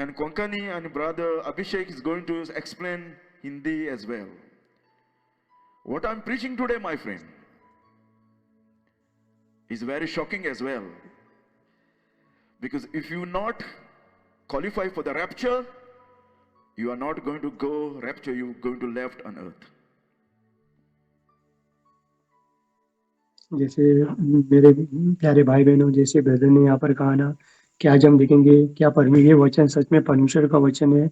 And Konkani and brother Abhishek is going to explain Hindi as well. What I'm preaching today, my friend, is very shocking as well. Because if you not qualify for the rapture, you are not going to go rapture, you are going to left on earth. जैसे मेरे प्यारे भाई बहनों, जैसे brother ने यहाँ पर कहा ना कि आज हम देखेंगे क्या परमेश्वर, ये वचन सच में परमेश्वर का वचन है।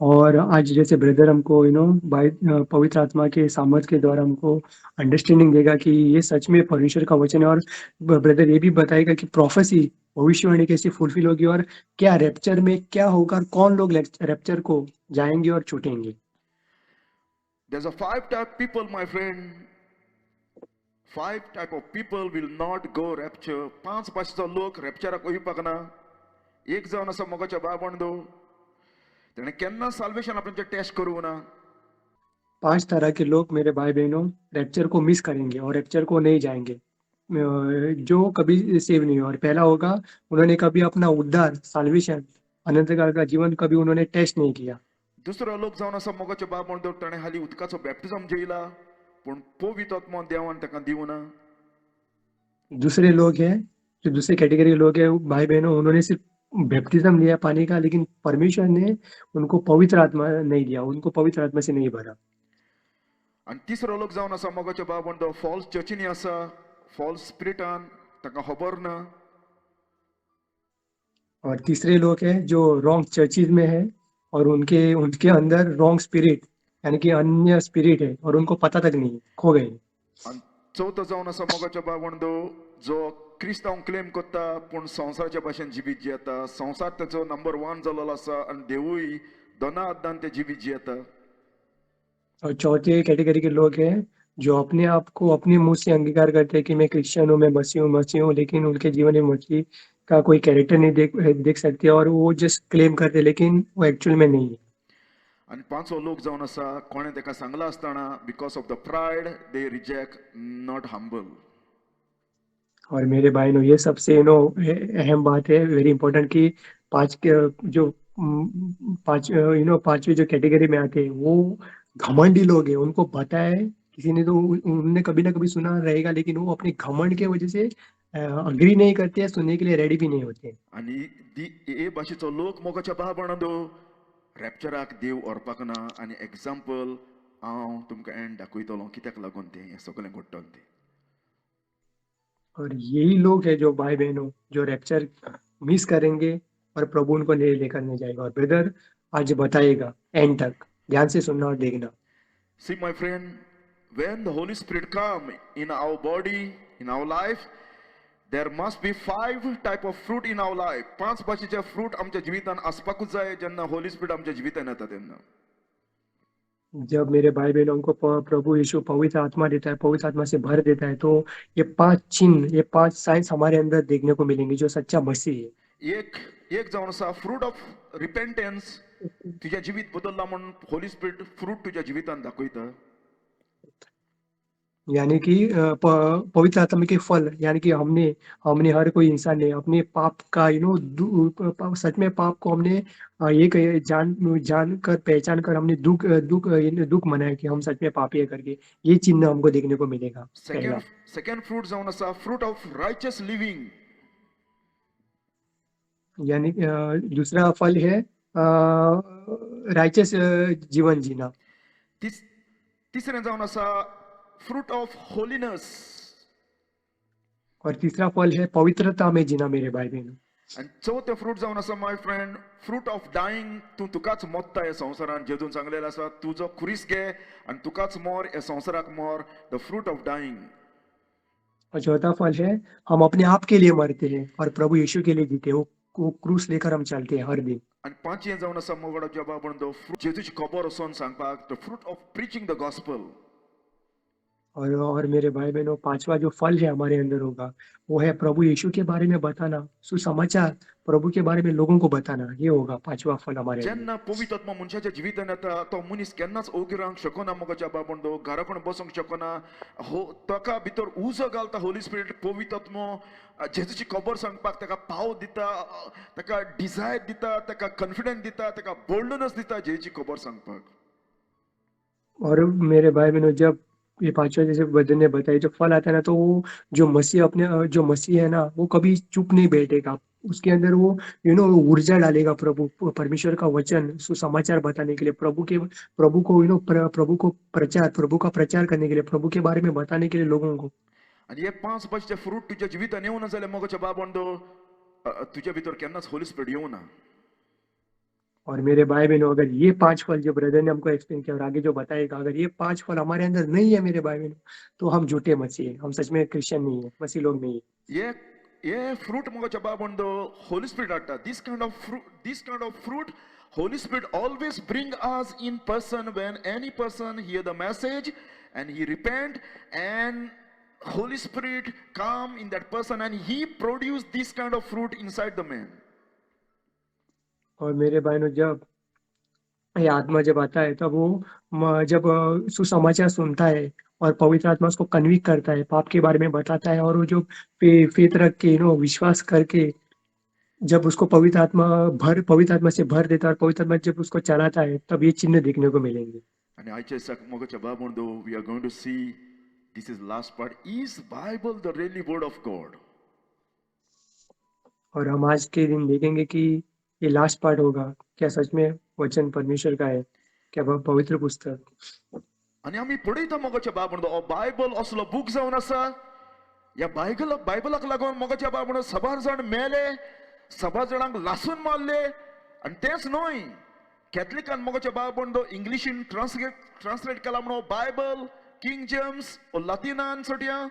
और आज जैसे ब्रदर हमको you know by पवित्र आत्मा के सामर्थ के द्वारा हमको अंडरस्टैंडिंग देगा कि ये सच में परमेश्वर का वचन है। और ब्रदर ये भी बताएगा कि प्रोफेसी, भविष्यवाणी कैसे फुलफिल होगी और क्या रैप्चर में क्या होगा और कौन लोग रैप्चर को जाएंगे और छूटेंगे। There's a five type people, my friend. Five type of people will not go rapture. पांच भाशेचो लोक रॅप्चराक वयपाक ना. एक जावन आसा मोगाच्या बाबण दो, तेणें केन्ना साल्वेशन आपणाचें टेस्ट करूंक ना. पांच तरह के लोग मेरे भाई बहनों रैप्चर को मिस करेंगे और रैप्चर को नहीं जाएंगे, जो कभी सेव नहीं हुआ। और पहला होगा, उन्होंने कभी अपना उद्धार, साल्वेशन, अनंत काल का जीवन कभी उन्होंने टेस्ट नहीं किया। दुसरो लोक जावन आसा मोगाच्या बाबण दो, ताणें हालीं उदकाचो बॅप्टिजम जेयला पूण पवित्र आत्मो देवान ताका दिवना. दूसरे लोग हैं, जो दूसरे कैटेगरी के लोग हैं भाई बहनों, उन्होंने सिर्फ बैप्टिज्म लिया पानी का, लेकिन परमेश्वर ने उनको पवित्र आत्मा नहीं दिया, उनको पवित्र आत्मा से नहीं भरा। आनी तिसरो लोक जावन आसा मोगाच्या बाबण दो, फॉल्स चर्चींनी आसा, फॉल्स स्पिरिटान, ताका खबर ना. और तीसरे लोग हैं जो रॉन्ग चर्चेज में है और उनके उनके अंदर रॉन्ग स्पिरिट, यानी कि अन्य स्पिरिट है और उनको पता तक नहीं, खो गए। आनी चवथो जावन आसा मोगाच्या बाबण दो, जो क्रिस्तांव क्लेम करता पूण संवसाराच्या भाशेन जिवीत जियेता. संवसार ताचो नंबर वन जाल्लो आसा आनी देवूय दोना हातान ते जिवीत जियेता. और चौथे कैटेगरी के लोग हैं जो अपने आप को अपने मुंह से अंगीकार करते हैं कि मैं क्रिश्चियन हूँ, मैं मसीह हूँ, मसीह हूँ, लेकिन उनके जीवन में मसीह का कोई कैरेक्टर नहीं देख देख सकते और वो जस्ट क्लेम करते, लेकिन वो एक्चुअल में नहीं है। आनी पांचवो लोक जावन आसा, कोणें ताका सांगलां आसतना, because of the pride they reject, not humble. और मेरे भाई नो, ये सबसे you know अहम बात है, वेरी इंपॉर्टेंट, कि पांच के जो पांच you know पांचवी जो कैटेगरी में आते हैं वो घमंडी लोग हैं। उनको बताए किसी ने तो उन्होंने कभी ना कभी सुना रहेगा, लेकिन वो अपने घमंड के वजह से अग्री नहीं करते हैं, सुनने के लिए रेडी भी नहीं होते। आनी दी हे भाशेचो लोक मोगाच्या बाबण दो रॅप्चराक देव व्हरपाक ना. आनी एग्जाम्पल हांव तुमकां एंड दाखयतलो कित्याक लागून तें हें सगळें घडटलें तें. और यही लोग हैं जो भाई बहनों जो रैप्चर मिस करेंगे और प्रभु उनको नहीं लेकर नहीं जाएगा। और ब्रदर आज बताएगा एंड तक, ध्यान से सुनना और देखना। See, my friend, when the Holy Spirit come in our body, in our life, there must be five type of fruit in our life. पांच भाशेचे फ्रूट आमच्या जिवितान आसपाकूच जाय जेन्ना होली स्पिरिट आमच्या जिवितान येता तेन्ना. जब मेरे भाई बहनों को प्रभु यीशु पवित्र आत्मा देता है, पवित्र आत्मा से भर देता है, तो ये पांच चिन्ह, ये पांच साइन्स हमारे अंदर देखने को मिलेंगे जो सच्चा मसीह है। एक एक जावन आसा फ्रूट ऑफ रिपेंटन्स. तुझ्या जिवीत बदलला म्हूण होली स्पिरिट फ्रूट तुझ्या जिवितान दाखयता. यानी कि पवित्र आत्मा के फल, यानी कि हमने हमने हर कोई इंसान ने अपने पाप का you know सच में पाप को हमने ये जान जान कर, पहचान कर हमने दुख दुख दुख मनाया कि हम सच में पापी है करके, ये चिन्ह हमको देखने को मिलेगा पहला। सेकंड सेकंड फ्रूट जावन आसा फ्रूट ऑफ रायचस लिव्हिंग. यानी दूसरा फल है राइचस जीवन जीना। तिसरें जावन आसा फ्रूट ऑफ होलीनस. और तीसरा फल है पवित्रता में जीना, मेरे भाई बहनों। आनी चवथें फ्रूट जावन आसा, my friend, fruit of dying. तूं तुकाच मोत्ता ह्या संवसारान. जेजून सांगलेलें आसा, तुजो खुरीस घे आनी तुकाच मोर, ह्या संवसाराक मोर. The fruit of dying. और चौथा फल है हम अपने आप के लिए मरते हैं और प्रभु यीशु के लिए जीते हैं। वो क्रूस लेकर हम चलते हैं हर दिन। आनी पांचवें जावन आसा मोगाच्या बाबण दो, जेजूची खबर वचोन सांगपाक, the fruit of preaching the gospel. और मेरे भाई बहनों, पांचवा जो फल है हमारे अंदर होगा, वो है प्रभु यीशु के बारे में बताना, सुसमाचार प्रभु के बारे में लोगों को बताना, ये होगा पांचवा फल हमारे अंदर। जेन्ना पवित्र आत्मा मनशाच्या जिवितान येता तो मनीस केन्नाच ओगी रावंक शकना मोगाच्या बाबंडो, घरा कोण बसूंक शकना। हो ताका भितर उजो घालता होली स्पिरिट, पवित्र आत्मो जेजूची खबर सांगपाक ताका पाव दिता, ताका डिजायर दिता, ताका कॉन्फिडन्स दिता, ताका बोल्डनस दिता जेजूची खबर सांगपाक। और मेरे भाई बहनों, जब ये पांचवा जैसे ब्रदर ने बताया जो फल आता है ना, तो वो जो मसीह अपने जो मसीह है ना, वो कभी चुप नहीं बैठेगा। उसके अंदर वो ऊर्जा डालेगा प्रभु परमेश्वर का वचन सुसमाचार बताने के लिए, प्रभु के प्रभु को you know प्रभु को प्रचार, प्रभु का प्रचार करने के लिए, प्रभु के बारे में बताने के लिए लोगों को। आनी हे पांच भाशेचे फ्रूट तुज्या जिवितान येवना जाल्यार मोगाच्या बाबंडो, तुज्या भितर केन्नाच होली स्पिरिट येवना। और मेरे भाई बहनों, अगर ये पांच फल जो ब्रदर ने हमको एक्सप्लेन किया और आगे जो बताएगा, अगर ये पांच फल हमारे अंदर नहीं है मेरे भाई बहनों, तो हम झूठे मसीह हैं, हम सच में क्रिश्चियन नहीं है, मसीह लोग नहीं है। ये फ्रूट मोगाच्या बाबंडो होली स्पिरिट हाडटा। This kind of fruit Holy Spirit always bring us in person when any person hear the message and he repent and Holy Spirit come in that person and he produce this kind of fruit inside the man. और मेरे भाइयों, जब ये आत्मा जब आता है तब वो जब सुसमाचार सुनता है और पवित्र आत्मा उसको कन्विक्ट करता है, पाप के बारे में बताता है, और वो जो फेथ रख के विश्वास करके जब उसको पवित्र आत्मा भर, पवित्र आत्मा से भर देता है और पवित्र आत्मा जब उसको चलाता है, तब ये चिन्ह देखने को मिलेंगे। आनी आयच्या दिसाक मोगाच्या बाबंडो, we are going to see this is last part, is Bible the really word of God? और हम आज के दिन देखेंगे कि ये लास्ट पार्ट होगा, क्या सच में वचन परमेश्वर का है, क्या वह पवित्र पुस्तक। आनी आमी पळयता मोगाच्या बाबंडो, हो बायबल असलो बूक जावन आसा, ह्या बायबलाक लागून मोगाच्या बाबंडो सबार जाण मेले, सबार जाणांक लासून मारले। आनी तेंच न्हय, कॅथलिकान मोगाच्या बाबंडो इंग्लिशीन ट्रान्सलेट केला म्हणून बायबल किंग जेम्स ओ लातिनान सोडया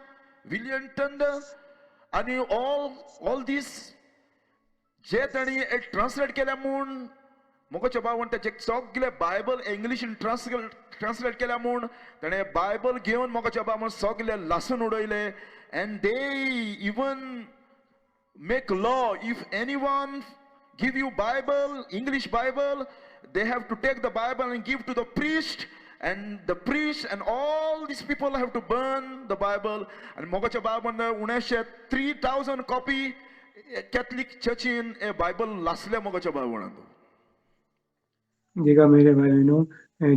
विलियम टंडर आनी ऑल these जे तांणी ट्रान्सलेट केल्या म्हूण मोगाच्या बाबून तेचे सगळे बायबल इंग्लिशीन ट्रान्सलेट केल्या म्हूण ताणें बायबल घेवन मोगाच्या बाबून सगळे लासून उडयले। And they even make law, if anyone give you Bible, English Bible, they have to take the Bible and give to the priest, and the priest and all these people have to burn the Bible. And मोगाच्या बाबून उणेशे 3000 copy Catholic Church in a Bible लासले मोगाच्या बाबून। देखा मेरे भाई बहनों,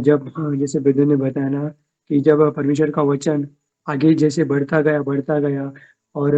जब जैसे brother ने बताया ना कि जब परमेश्वर का वचन आगे जैसे बढ़ता गया बढ़ता गया, और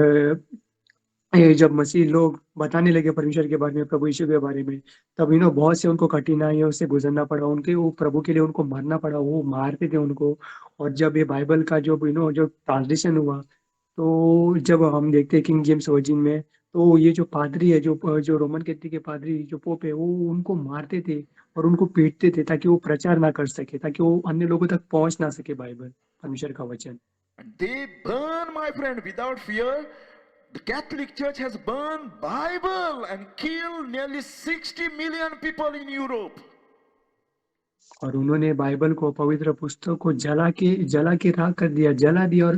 ये जब मसीह लोग बताने लगे परमेश्वर के बारे में, प्रभु यीशु के बारे में, तब बहुत से उनको कठिनाइयों से गुजरना पड़ा, उनके वो प्रभु के लिए उनको मरना पड़ा, वो मारते थे उनको। और जब ये बाइबल का जो जो ट्रांसलेशन हुआ, तो जब हम देखते हैं किंग जेम्स वर्जन में, तो ये जो पादरी है, जो रोमन कैथोलिक के पादरी जो पोप है, वो उनको मारते थे और उनको पीटते थे ताकि वो प्रचार ना कर सके, ताकि वो अन्य लोगों तक पहुंच ना सके बाइबल, परमेश्वर का वचन। And they burn, my friend, without fear. The Catholic Church has burned Bible and killed nearly 60 million people in Europe. और उन्होंने बाइबल को, पवित्र पुस्तक को जला के राख कर दिया, जला दिया। और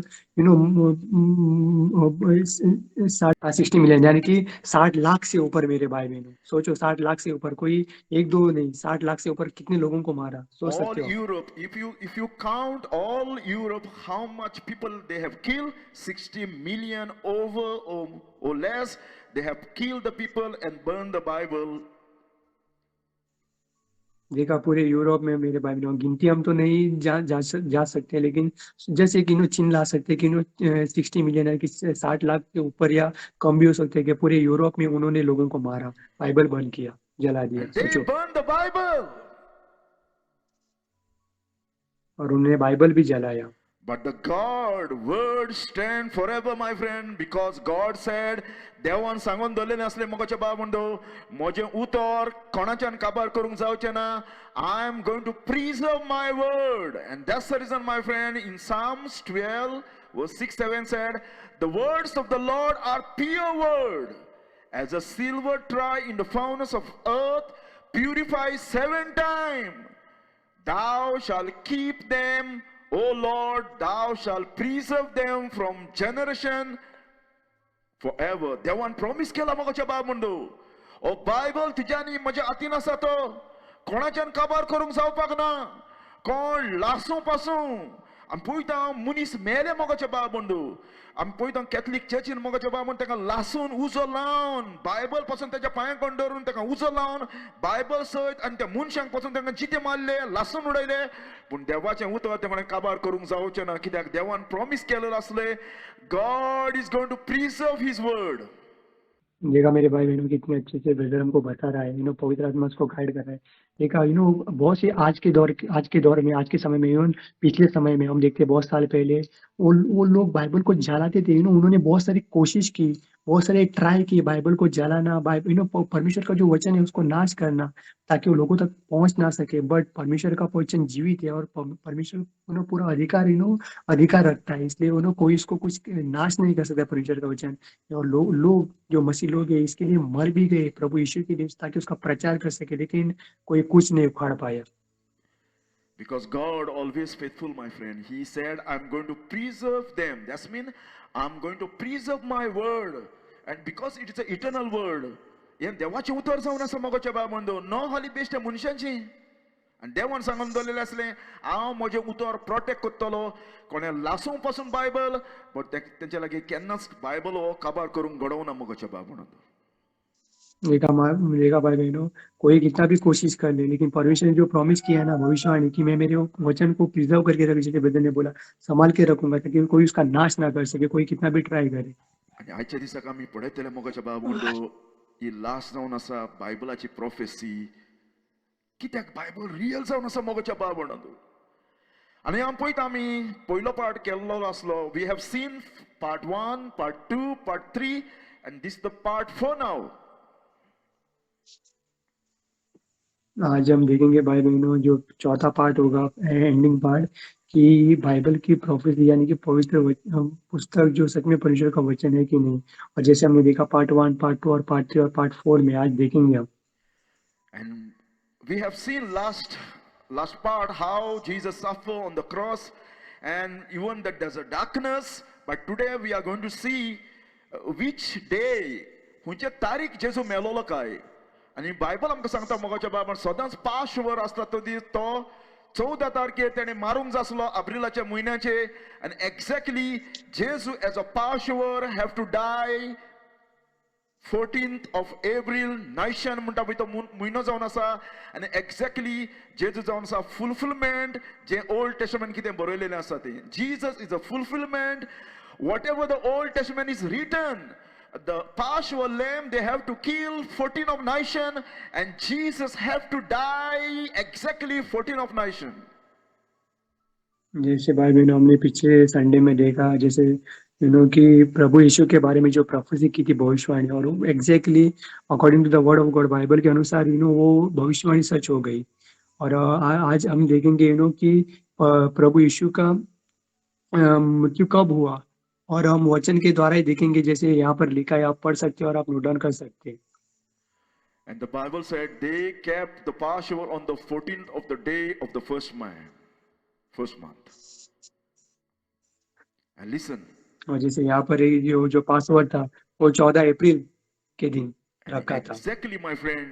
60 मिलियन यानी कि 60 लाख से ऊपर मेरे भाई बहनों, सोचो 60 लाख से ऊपर, कोई एक दो नहीं, 60 लाख से ऊपर कितने लोगों को मारा, सोच All सकते हो। Europe, if you count all Europe, how much people they have killed, 60 million over or less, they have killed the people and burned the Bible. देखा पूरे यूरोप में मेरे भाई बहनों, गिनती हम तो नहीं जा सकते, लेकिन जैसे कि चिन्ह ला सकते कि 60 मिलियन है कि 60 लाख के ऊपर या कम भी हो सकते हैं कि पूरे यूरोप में उन्होंने लोगों को मारा, बाइबल बर्न किया, जला दिया। And they सोचो। burned the Bible. और उन्होंने बाइबल भी जलाया। But the God word stand forever, my friend, because God said, देवान सांगून दवरलेलें आसलें मोगाच्या बाब म्हणतो, म्हजें उतर कोणाच्यान काबार करूंक जावचें ना. I am going to preserve my word. And that's the reason, my friend, in Psalms 12 verse 6-7 said, the words of the Lord are pure word, as a silver try in the furnace of earth, purify 7 times. Thou shalt keep them, O Lord, thou shalt preserve them from generation for ever. देवान promise केला मोगाच्या बाब म्हणू, ओ Bible तुज्यानी म्हज्या हातीन आसा, तो कोणाच्यान काबार करूंक जावपाक ना, कोण लासूं पासूं. आमी पळयता मनीस मेले मोगाच्या बाब बंधू. आमी पळयता कॅथलीक चर्चीन मोगाच्या बाब म्हण ताका लासून उजो लावन, बायबल पासून ताच्या पांयांक कोण धरून ताका उजो लावन बायबल सयत आनी त्या मनशांक पासून तांकां जिते मारले, लासून उडयले. पूण देवाचें उतर तें कोणें काबार करूंक जावचें ना, कित्याक देवान प्रॉमीस केलेलें आसलें, God is going to preserve his word. देखा मेरे भाई बहनों, कितने अच्छे से ब्रदर हमको बता रहा है, you know पवित्र आत्मा उसको गाइड कर रहा है. देखा, you know बहुत सी आज के दौर में, आज के समय में, इवन पिछले समय में हम देखते हैं, बहुत साल पहले वो लोग बाइबल को जलाते थे. You know उन्होंने बहुत सारी कोशिश की, बहुत सारे ट्राई किए बाइबल को जलाना, you know परमेश्वर का जो वचन है उसको नाश करना, ताकि वो लोगों तक पहुंच ना सके. बट परमेश्वर का वचन जीवित है और परमेश्वर उन्हें पूरा अधिकार, you know अधिकार रखता है, इसलिए उन्हें कोई इसको कुछ नाश नहीं कर सकता परमेश्वर का वचन. और लोग लोग जो मसीह लोग है, इसके लिए मर भी गए प्रभु यीशु के लिए, ताकि उसका प्रचार कर सके, लेकिन कोई कुछ नहीं उखाड़ पाया. Because God always faithful, my friend. He said, "I'm going to preserve them." That's mean I'm going to preserve my word. And because it is an eternal word. हें देवाचें उतर जावन आसा मोगाच्या बाब म्हणून, न हाली बेश्ट्या मनशांची. आनी देवान सांगून दवरलेलें आसलें, हांव म्हजें उतर प्रोटेक्ट करतलो, कोणें लासूं पासून बायबल, बट तेंच्या लागीं केन्नाच बायबल हो काबार करूंक घडोवना मोगाच्या बाब म्हणून. देखा भाई बहनों, कोई कितना भी कोशिश कर ले, लेकिन परमेश्वर ने जो प्रॉमिस किया है ना, भविष्यवाणी, कि मैं मेरे वचन को प्रिजर्व करके रख, जैसे ब्रदर ने बोला, संभाल के रखूंगा, ताकि कोई उसका नाश ना कर सके, कोई कितना भी ट्राई करे. आनी आयच्या दिसाक आमी पळयतले मोगाच्या बाब म्हणतो, ही लास्ट जावन आसा बायबलाची प्रोफेसी, कित्याक बायबल रियल जावन आसा मोगाच्या बाब म्हणून. आनी आमी पळयता, आमी पयलो पार्ट केल्लो आसलो. We have seen part one, part two, part three, and this the part four now. आज हम देखेंगे भाई बहनों, जो चौथा पार्ट होगा, एंडिंग पार्ट, कि बाइबल की प्रोफेसी, यानी कि पवित्र पुस्तक जो सच में परमेश्वर का वचन है कि नहीं. और जैसे हमने देखा पार्ट 1, पार्ट 2 और पार्ट 3 और पार्ट 4 में आज देखेंगे हम. And we have seen last part how Jesus suffered on the cross and even that there's a darkness. But today we are going to see which day, खंयचे तारीख जेजू मेलोलो काय. आनी Bible आमकां सांगता मोगाच्या बाबा, सदांच पासओवर आसता तो दीस, तो 14 तारखेर तेणें मारूंक जासलो एप्रिलाच्या म्हयन्याचे. आनी एक्झॅक्टली जेजू as a Passover have to die 14th of April. नायशन म्हणटा पळय, तो म्हयनो जावन आसा. आनी एक्झॅक्टली जेजू जावन आसा फुलफिलमेंट, जें ओल्ड टेस्टमेंट कितें बरयलेलें आसा तें. Jesus is a fulfillment whatever the Old Testament is written. The Passover lamb they have to kill 14 of Nisan, and Jesus have to die exactly 14 of Nisan. जैसे भाई बहनों, हमने पिछले संडे में देखा, जैसे you know कि प्रभु यीशु के बारे में जो प्रोफेसी की थी, भविष्यवाणी, और exactly according to the word of God, Bible K अनुसार you know वो भविष्यवाणी सच हो गई. और आज हम देखेंगे you know कि प्रभु यीशु का मृत्यु कब हुआ और हम वचन के द्वारा ही देखेंगे, जैसे यहाँ पर लिखा है, आप पढ़ सकते हो और आप नोट डाउन कर सकते हैं. And the Bible said they kept the Passover on the 14th of the day of the first month. And listen, और जैसे यहाँ पर ये जो जो पासओवर था, वो 14 अप्रैल के दिन and रखा था. Exactly, my friend,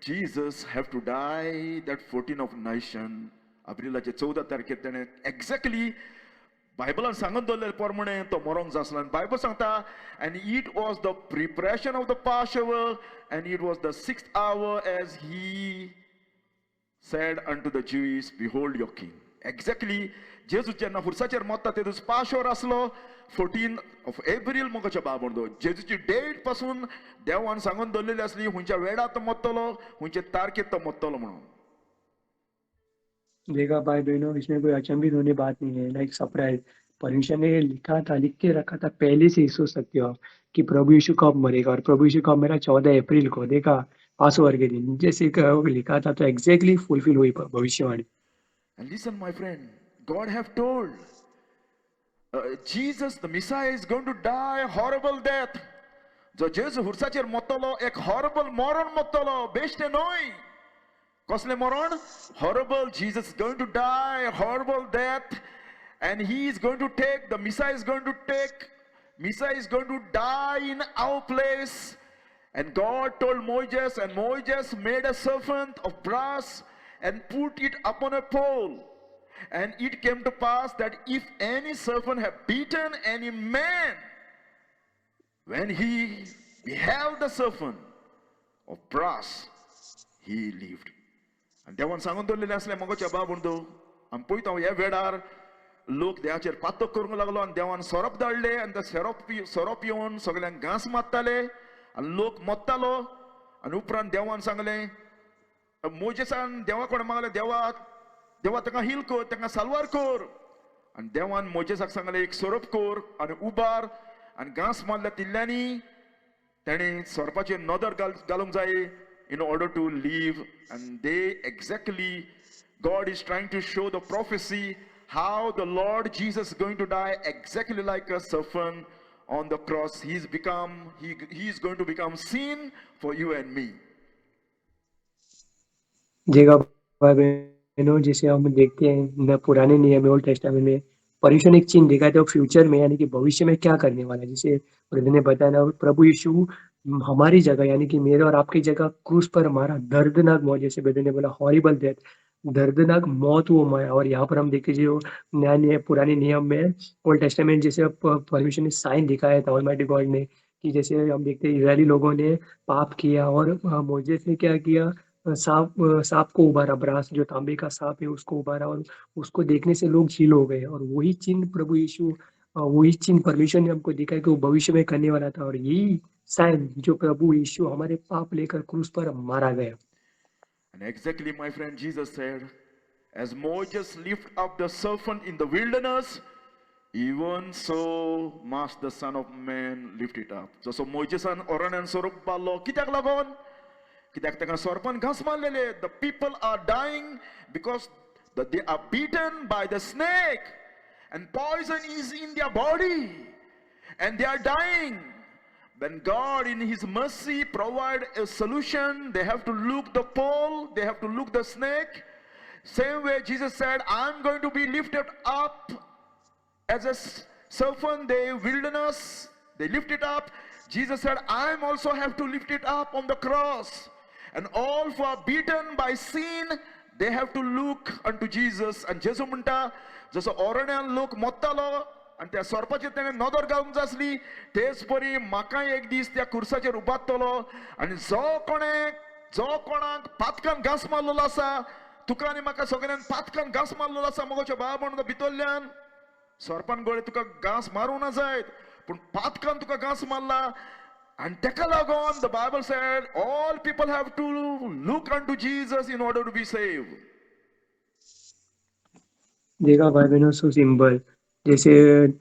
Jesus have to die that 14 of Nisan, एप्रिलाचे 14 तारखेर तेणें एक्झॅक्टली बायबलान सांगून दवरलेले प्रमाणे तो मरोंक जासलो. आनी बायबल सांगता, and it was the preparation of the Passover, and it was the sixth hour as he said unto the Jews, "Behold your king." Exactly, जेजू जेन्ना खुर्साचेर मरता ते दीस पासओवर आसलो, 14 ऑफ एप्रील मोगाच्या बाब म्हणतो. जेजूची डेट पासून देवान सांगून दवरलेली आसली, खंयच्या वेळार तो मरतलो, खंयचे तारखेर तो मरतलो म्हणून. देखा भाई बहनों, इसमें कोई अचंभित होने बात नहीं है, लाइक सरप्राइज. परमेश्वर ने लिखा था, लिख के रखा था पहले से ही, सोच सकते हो आप कि प्रभु यीशु कब मरेगा. और प्रभु यीशु कब मरा? 14 अप्रैल को. देखा, पासओवर के दिन जैसे लिखा था, तो एग्जैक्टली फुलफिल हुई भविष्यवाणी. And listen, my friend, God have told Jesus, the Messiah, is going to die horrible death. जो जेजू खुर्साचेर मरतलो, एक हॉरेबल मरण मरतलो, बेश्टें न्हय. कसलें मरण? Horrible. Jesus going to die horrible death. And he is going to take, the Messiah is going to take, Messiah is going to die in our place. And God told Moses, and Moses made a serpent of brass and put it upon a pole. And it came to pass that if any serpent have bitten any man, when he beheld the serpent of brass, he lived. आनी देवान सांगून दवरलेलें आसलें मोगाच्या बाब म्हणतो आमी पळयता ह्या वेळार लोक देवाचेर पातक करूंक लागलो आनी देवान सोरोप धाडले आनी ते सोरोप सोरोप येवन सगल्यांक घांस मारताले आनी लोक मोत्तालो. आनी उपरांत देवान सांगलें मोजेसान देवा कोणें मागलें, देवा देवा ताका हील कर, ताका साल्वार कर. आनी देवान मोजेसाक सांगलें एक सोरोप कर आनी उबार आनी घांस मारल्या तिल्ल्यांनी तेणें सोरपाचेर नदर घालूंक जाय in order to live. And they exactly, God is trying to show the prophecy how the Lord Jesus is going to die exactly like a serpent on the cross. He is going to become sin for you and me. देखा भाई बहनों, जैसे हम देखते हैं न पुराने नियम में, ओल्ड टेस्टामेंट में परमेश्वर ने एक चिन्ह दिखाया था फ्यूचर में, यानी कि भविष्य में क्या करने वाला है। जैसे ब्रदर ने बताया ना, प्रभु यीशु हमारी जगह यानी कि मेरे और आपकी जगह क्रूस पर मारा, दर्दनाक मौत, जैसे ब्रदर ने बोला हॉरिबल डेथ, दर्दनाक मौत वो मरा। और यहाँ पर हम देखते जो नया नियम पुराने नियम में ओल्ड टेस्टामेंट जैसे परमेश्वर ने साइन दिखाया था ऑलमाइटी गॉड ने कि जैसे हम देखते हैं इजरायली लोगों ने पाप किया और मोजेस ने क्या किया, सांप सांप को उबारा, ब्रास जो तांबे का सांप है उसको उबारा और उसको देखने से लोग हील हो गए। और वही चिन्ह प्रभु यीशु, वही चिन्ह परमेश्वर ने हमको दिखाया कि वो भविष्य में करने वाला था। और यही साइन जो प्रभु यीशु हमारे पाप लेकर क्रूस पर मारा Gaya. And exactly, my friend, Jesus said, as Moses lifted up the serpent in the wilderness, even so must the Son of Man lift it up. जसो मोजेसान अरण्यान सोरोप बारलो कित्याक लागून, कित्याक ताका सोरपान घांस मारलेले. The people are dying because they are beaten by the snake and poison is in their body and they are dying. When God in His mercy provide a solution, they have to look the pole, they have to look the snake. Same way Jesus said, I'm going to be lifted up as a serpent, the wilderness, they lift it up. Jesus said, I'm also have to lift it up on the cross. And all who are beaten by sin, they have to look unto Jesus. And जेजू म्हणटा जसो अरण्यान लोक मोत्तालो आनी त्या सोरपाचेर तेणें नदर घालूंक जाय आसली, तेच परी म्हाकाय एक दीस त्या कुर्साचेर उबारतलो आनी जो कोणें जो कोणाक पातकान घांस मारलेलो आसा, तुका आनी म्हाका सगळ्यान पातकान घांस मारलेलो आसा मोगाच्या भाव म्हणून भितरल्यान सोरपान गोळे तुका घांस मारूं ना जायत, पूण पातकान तुका घांस मारला. आनी तेका लागून the Bible said all people have to look unto Jesus in order to be saved. देखा भाई बहनों, सो सिंपल, जैसे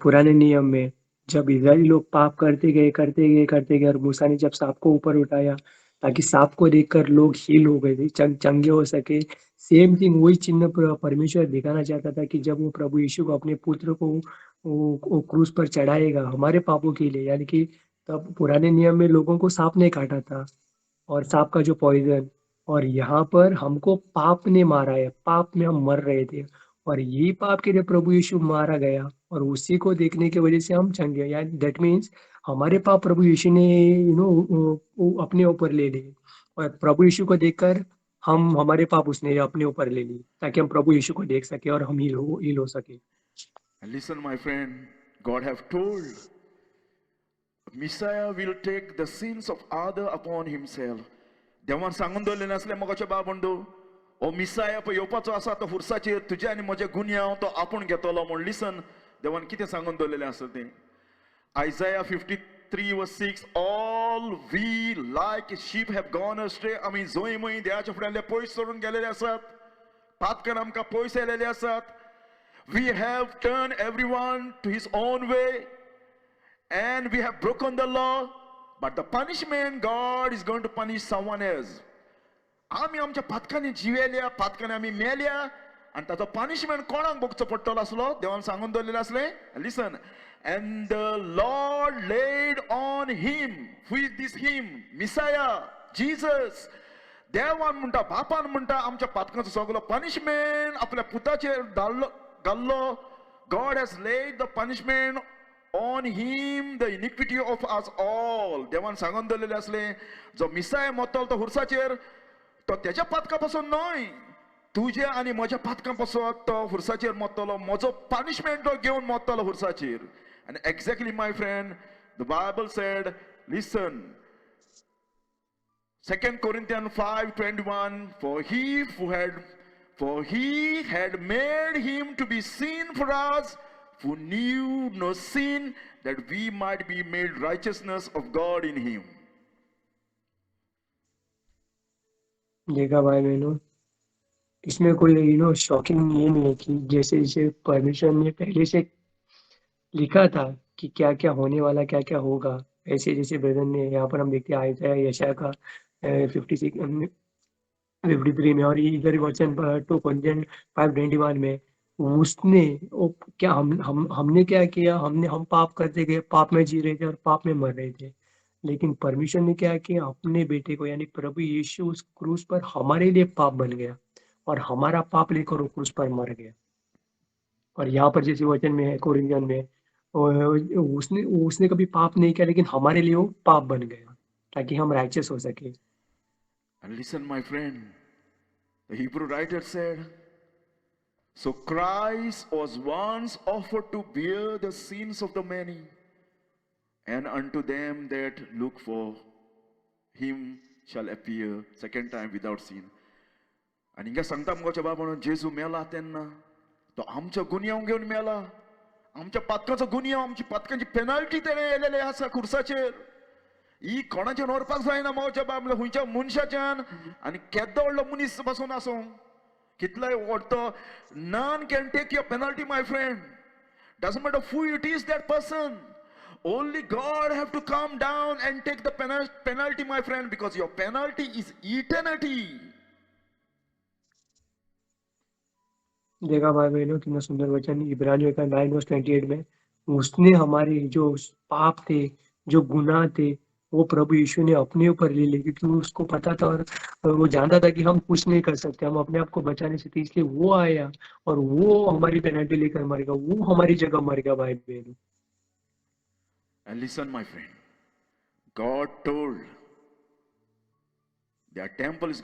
पुराने नियम में जब इजरायली लोग पाप करते गए करते गए करते गए और मूसा ने जब सांप को ऊपर उठाया ताकि सांप को देखकर लोग हील हो गए, चंगे हो सके। सेम थिंग वही चिन्ह परमेश्वर दिखाना चाहता था कि जब वो प्रभु यीशु को अपने पुत्र को वो क्रूस पर चढ़ाएगा हमारे पापों के लिए, यानी कि तब पुराने नियम में लोगों को सांप ने काटा था और सांप का जो पॉइजन, और यहाँ पर हमको पाप ने मारा है, पाप में हम मर रहे थे और ये पाप के लिए प्रभु यीशु मारा गया और उसी को देखने की वजह से हम चंगे, यानी that means हमारे पाप प्रभु यीशु ने you know अपने ऊपर ले लिए और प्रभु यीशु को देखकर हम हमारे पाप उसने अपने ऊपर ले लिए ताकि हम प्रभु यीशु को देख सके और हम हील हो सके। And listen, my friend, God have told, Messiah will take the sins of other upon himself. देवान सांगून दवरलेलें आसलें मोगाचे बाब बंधू, हो मिसाया पळय येवपाचो आसा तो फुरसाचेर तुजे आनी म्हजे गुन्यांव तो आपूण घेतलो म्हूण. लिसन, देवान कितें सांगून दवरलेलें आसा तें, Isaiah 53:6, all we like sheep have gone astray. आमी जंय मय देवाच्या फुड्यांतले पयस सोडून गेलेले आसात, पातकान आमकां पयस आयलेले आसात. We have turned everyone to his own way and we have broken the law, but the punishment God is going to punish someone else. आमी आमच्या पातकांनी जिवेल्या, पातकांनी आमी मेल्या आनी ताचो पनिशमेंट कोणाक भोगचो पडटलो आसलो, देवान सांगून दवरलेलें आसलें. Listen, and the Lord laid on him, who is this him? Messiah, Jesus. देवान म्हणटा, बापान म्हणटा आमच्या पातकांचो सगलो पनिशमेंट आपल्या पुताचेर धाडलो, घाल्लो. God has laid the punishment on him, the iniquity of us all. देवान सांगून दवरलेलें आसलें, जो मिसाय मरतलो तो खुर्साचेर, तो तेज्या पातका पासून न्हय, तुज्या आनी म्हज्या पातकां पासून तो खुर्साचेर मरतलो. म्हजो पनिशमेंट तो घेवन मरतलो खुर्साचेर. आनी exactly, my friend, the Bible said, listen, 2 Corinthians 5:21, for he had made him to be sin for us who knew no sin, that we might be made righteousness of God in him. देखा भाई बहनों, इसमें कोई shocking ये नहीं है कि जैसे जैसे परमेश्वर ने पहले से लिखा था कि क्या क्या होने वाला, क्या क्या होगा, ऐसे जैसे ब्रदर ने यहाँ पर हम देखते हैं आया यशायाह का 56, 53 में और इधर वचन 2 Corinthians 5:21 में उसने वो क्या हम हम हमने क्या किया? हमने हम पाप करते गए, पाप में जी रहे थे और पाप में मर रहे थे. लेकिन परमेश्वर ने क्या किया? अपने बेटे को, यानी प्रभु यीशु, उस क्रूस पर हमारे लिए पाप बन गया और हमारा पाप लेकर वो क्रूस पर मर गया. और यहाँ पर जैसे वचन में है, कोरिन्थियन में, उसने उसने कभी पाप नहीं किया, लेकिन हमारे लिए वो पाप बन गया ताकि हम राइचस हो सके. And listen, my friend, the Hebrew writer said, "So Christ was once offered to bear the sins of the many, and unto them that look for him shall appear second time without sin." आनी हिंगा सांगता मुगो बाबा म्हणून, जेजू मेला तेन्ना तो आमचो गुन्यांव घेवन मेला, आमच्या पातकाचो गुन्यांव, आमची पातकांची पेनल्टी तेणें येयलेली आसा खुर्साचेर. ही कोणाच्यान व्हरपाक जायना मोगाच्या बाब, म्हणल्यार खंयच्या मनशाच्यान, आनी केदो व्हडलो मनीस पासून आसूं, कितलोय व्हडतो, none can take your penalty, my friend. Doesn't matter who it is, that person. Only God have to come down and take the penalty, my friend, because your penalty is eternity. देखा भाई बहनों, कितना सुंदर वचन इब्रानियों का 9 वर्स 28 में, उसने हमारे जो पाप थे, जो गुनाह थे, वो प्रभु यीशु ने अपने ऊपर ले लिए, क्योंकि उसको पता था और वो जानता था कि हम कुछ नहीं कर सकते, हम अपने आप को बचा नहीं सकते. इसलिए वो आया और वो हमारी पेनल्टी लेकर मर गया, वो हमारी जगह मर गया भाई बहनों. And listen, my friend, God told their temple is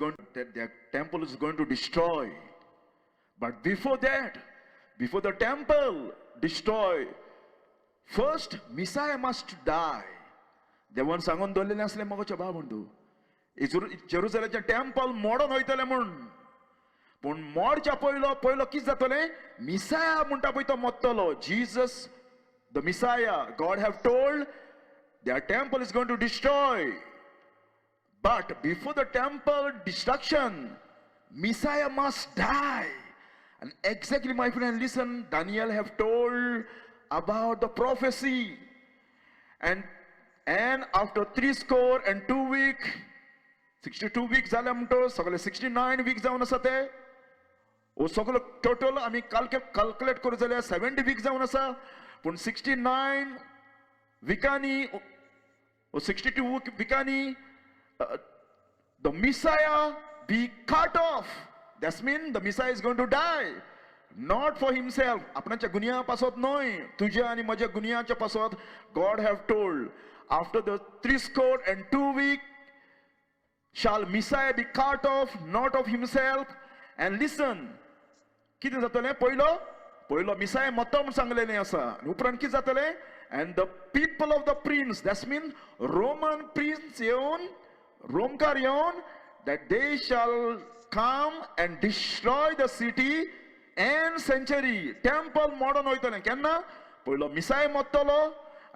going to destroy. But before that, before the temple destroy, first Messiah must die. देवान सांगून दवरलेलें आसलें मोगाच्या भाव बंधू, जेरुजलेमचें टेम्पल मोडोन वयतलें म्हूण. पूण मोडच्या पयलो पयलो कितें जातलें? मिसाया म्हणटा पळय तो मरतलो. Jesus the Messiah. God have told their temple is going to destroy. But before the temple destruction, Messiah must die. And exactly, my friend, listen, Daniel have told about the prophecy. And after 62 week, 62 week जाले म्हणतो, सगळे 69 week जावन आसा ते. हो सगळो total आमी calculate करूं जाल्यार 70 वीक जावन आसा. पूण 69 विकांनी, 62 विकांनी the Messiah be cut off. That's mean the Messiah is going to die. Not for himself. आपणाच्या गुन्या पासत न्हय, तुज्या आनी म्हज्या गुन्याच्या पासत. God have told, after the 62 week shall Messiah be cut off, not of himself. And listen, कितें जातलें? पयलो पयलो मिसाय मरतो म्हूण सांगलेलें आसा. आनी उपरांत कितें जातलें? And the people of the prince, that's mean Roman prince येवन, रोमकार येवन, that they shall come and destroy the city and sanctuary. Temple मोडोन वयतलें केन्ना? पयलो मिसाय मरतलो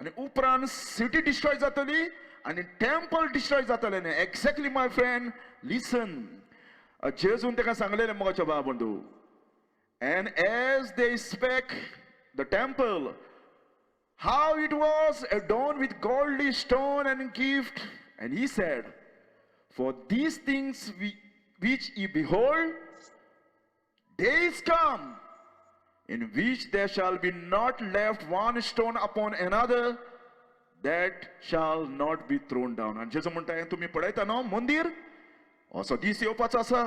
आनी उपरांत सिटी डिस्ट्रॉय जातली आनी टेम्पल डिस्ट्रॉय जातलें. एक्झॅक्टली my friend, लिसन, जेजून ताका सांगलेलें मोगाच्या भाव बंधू. And as they spake the temple, how it was adorned with goldly stone and gift. And he said, "For these things which ye behold, days come in which there shall be not left one stone upon another that shall not be thrown down." आनी जेजू म्हणटा, हें तुमी पळयता न्हू मंदीर, असो दीस येवपाचो आसा,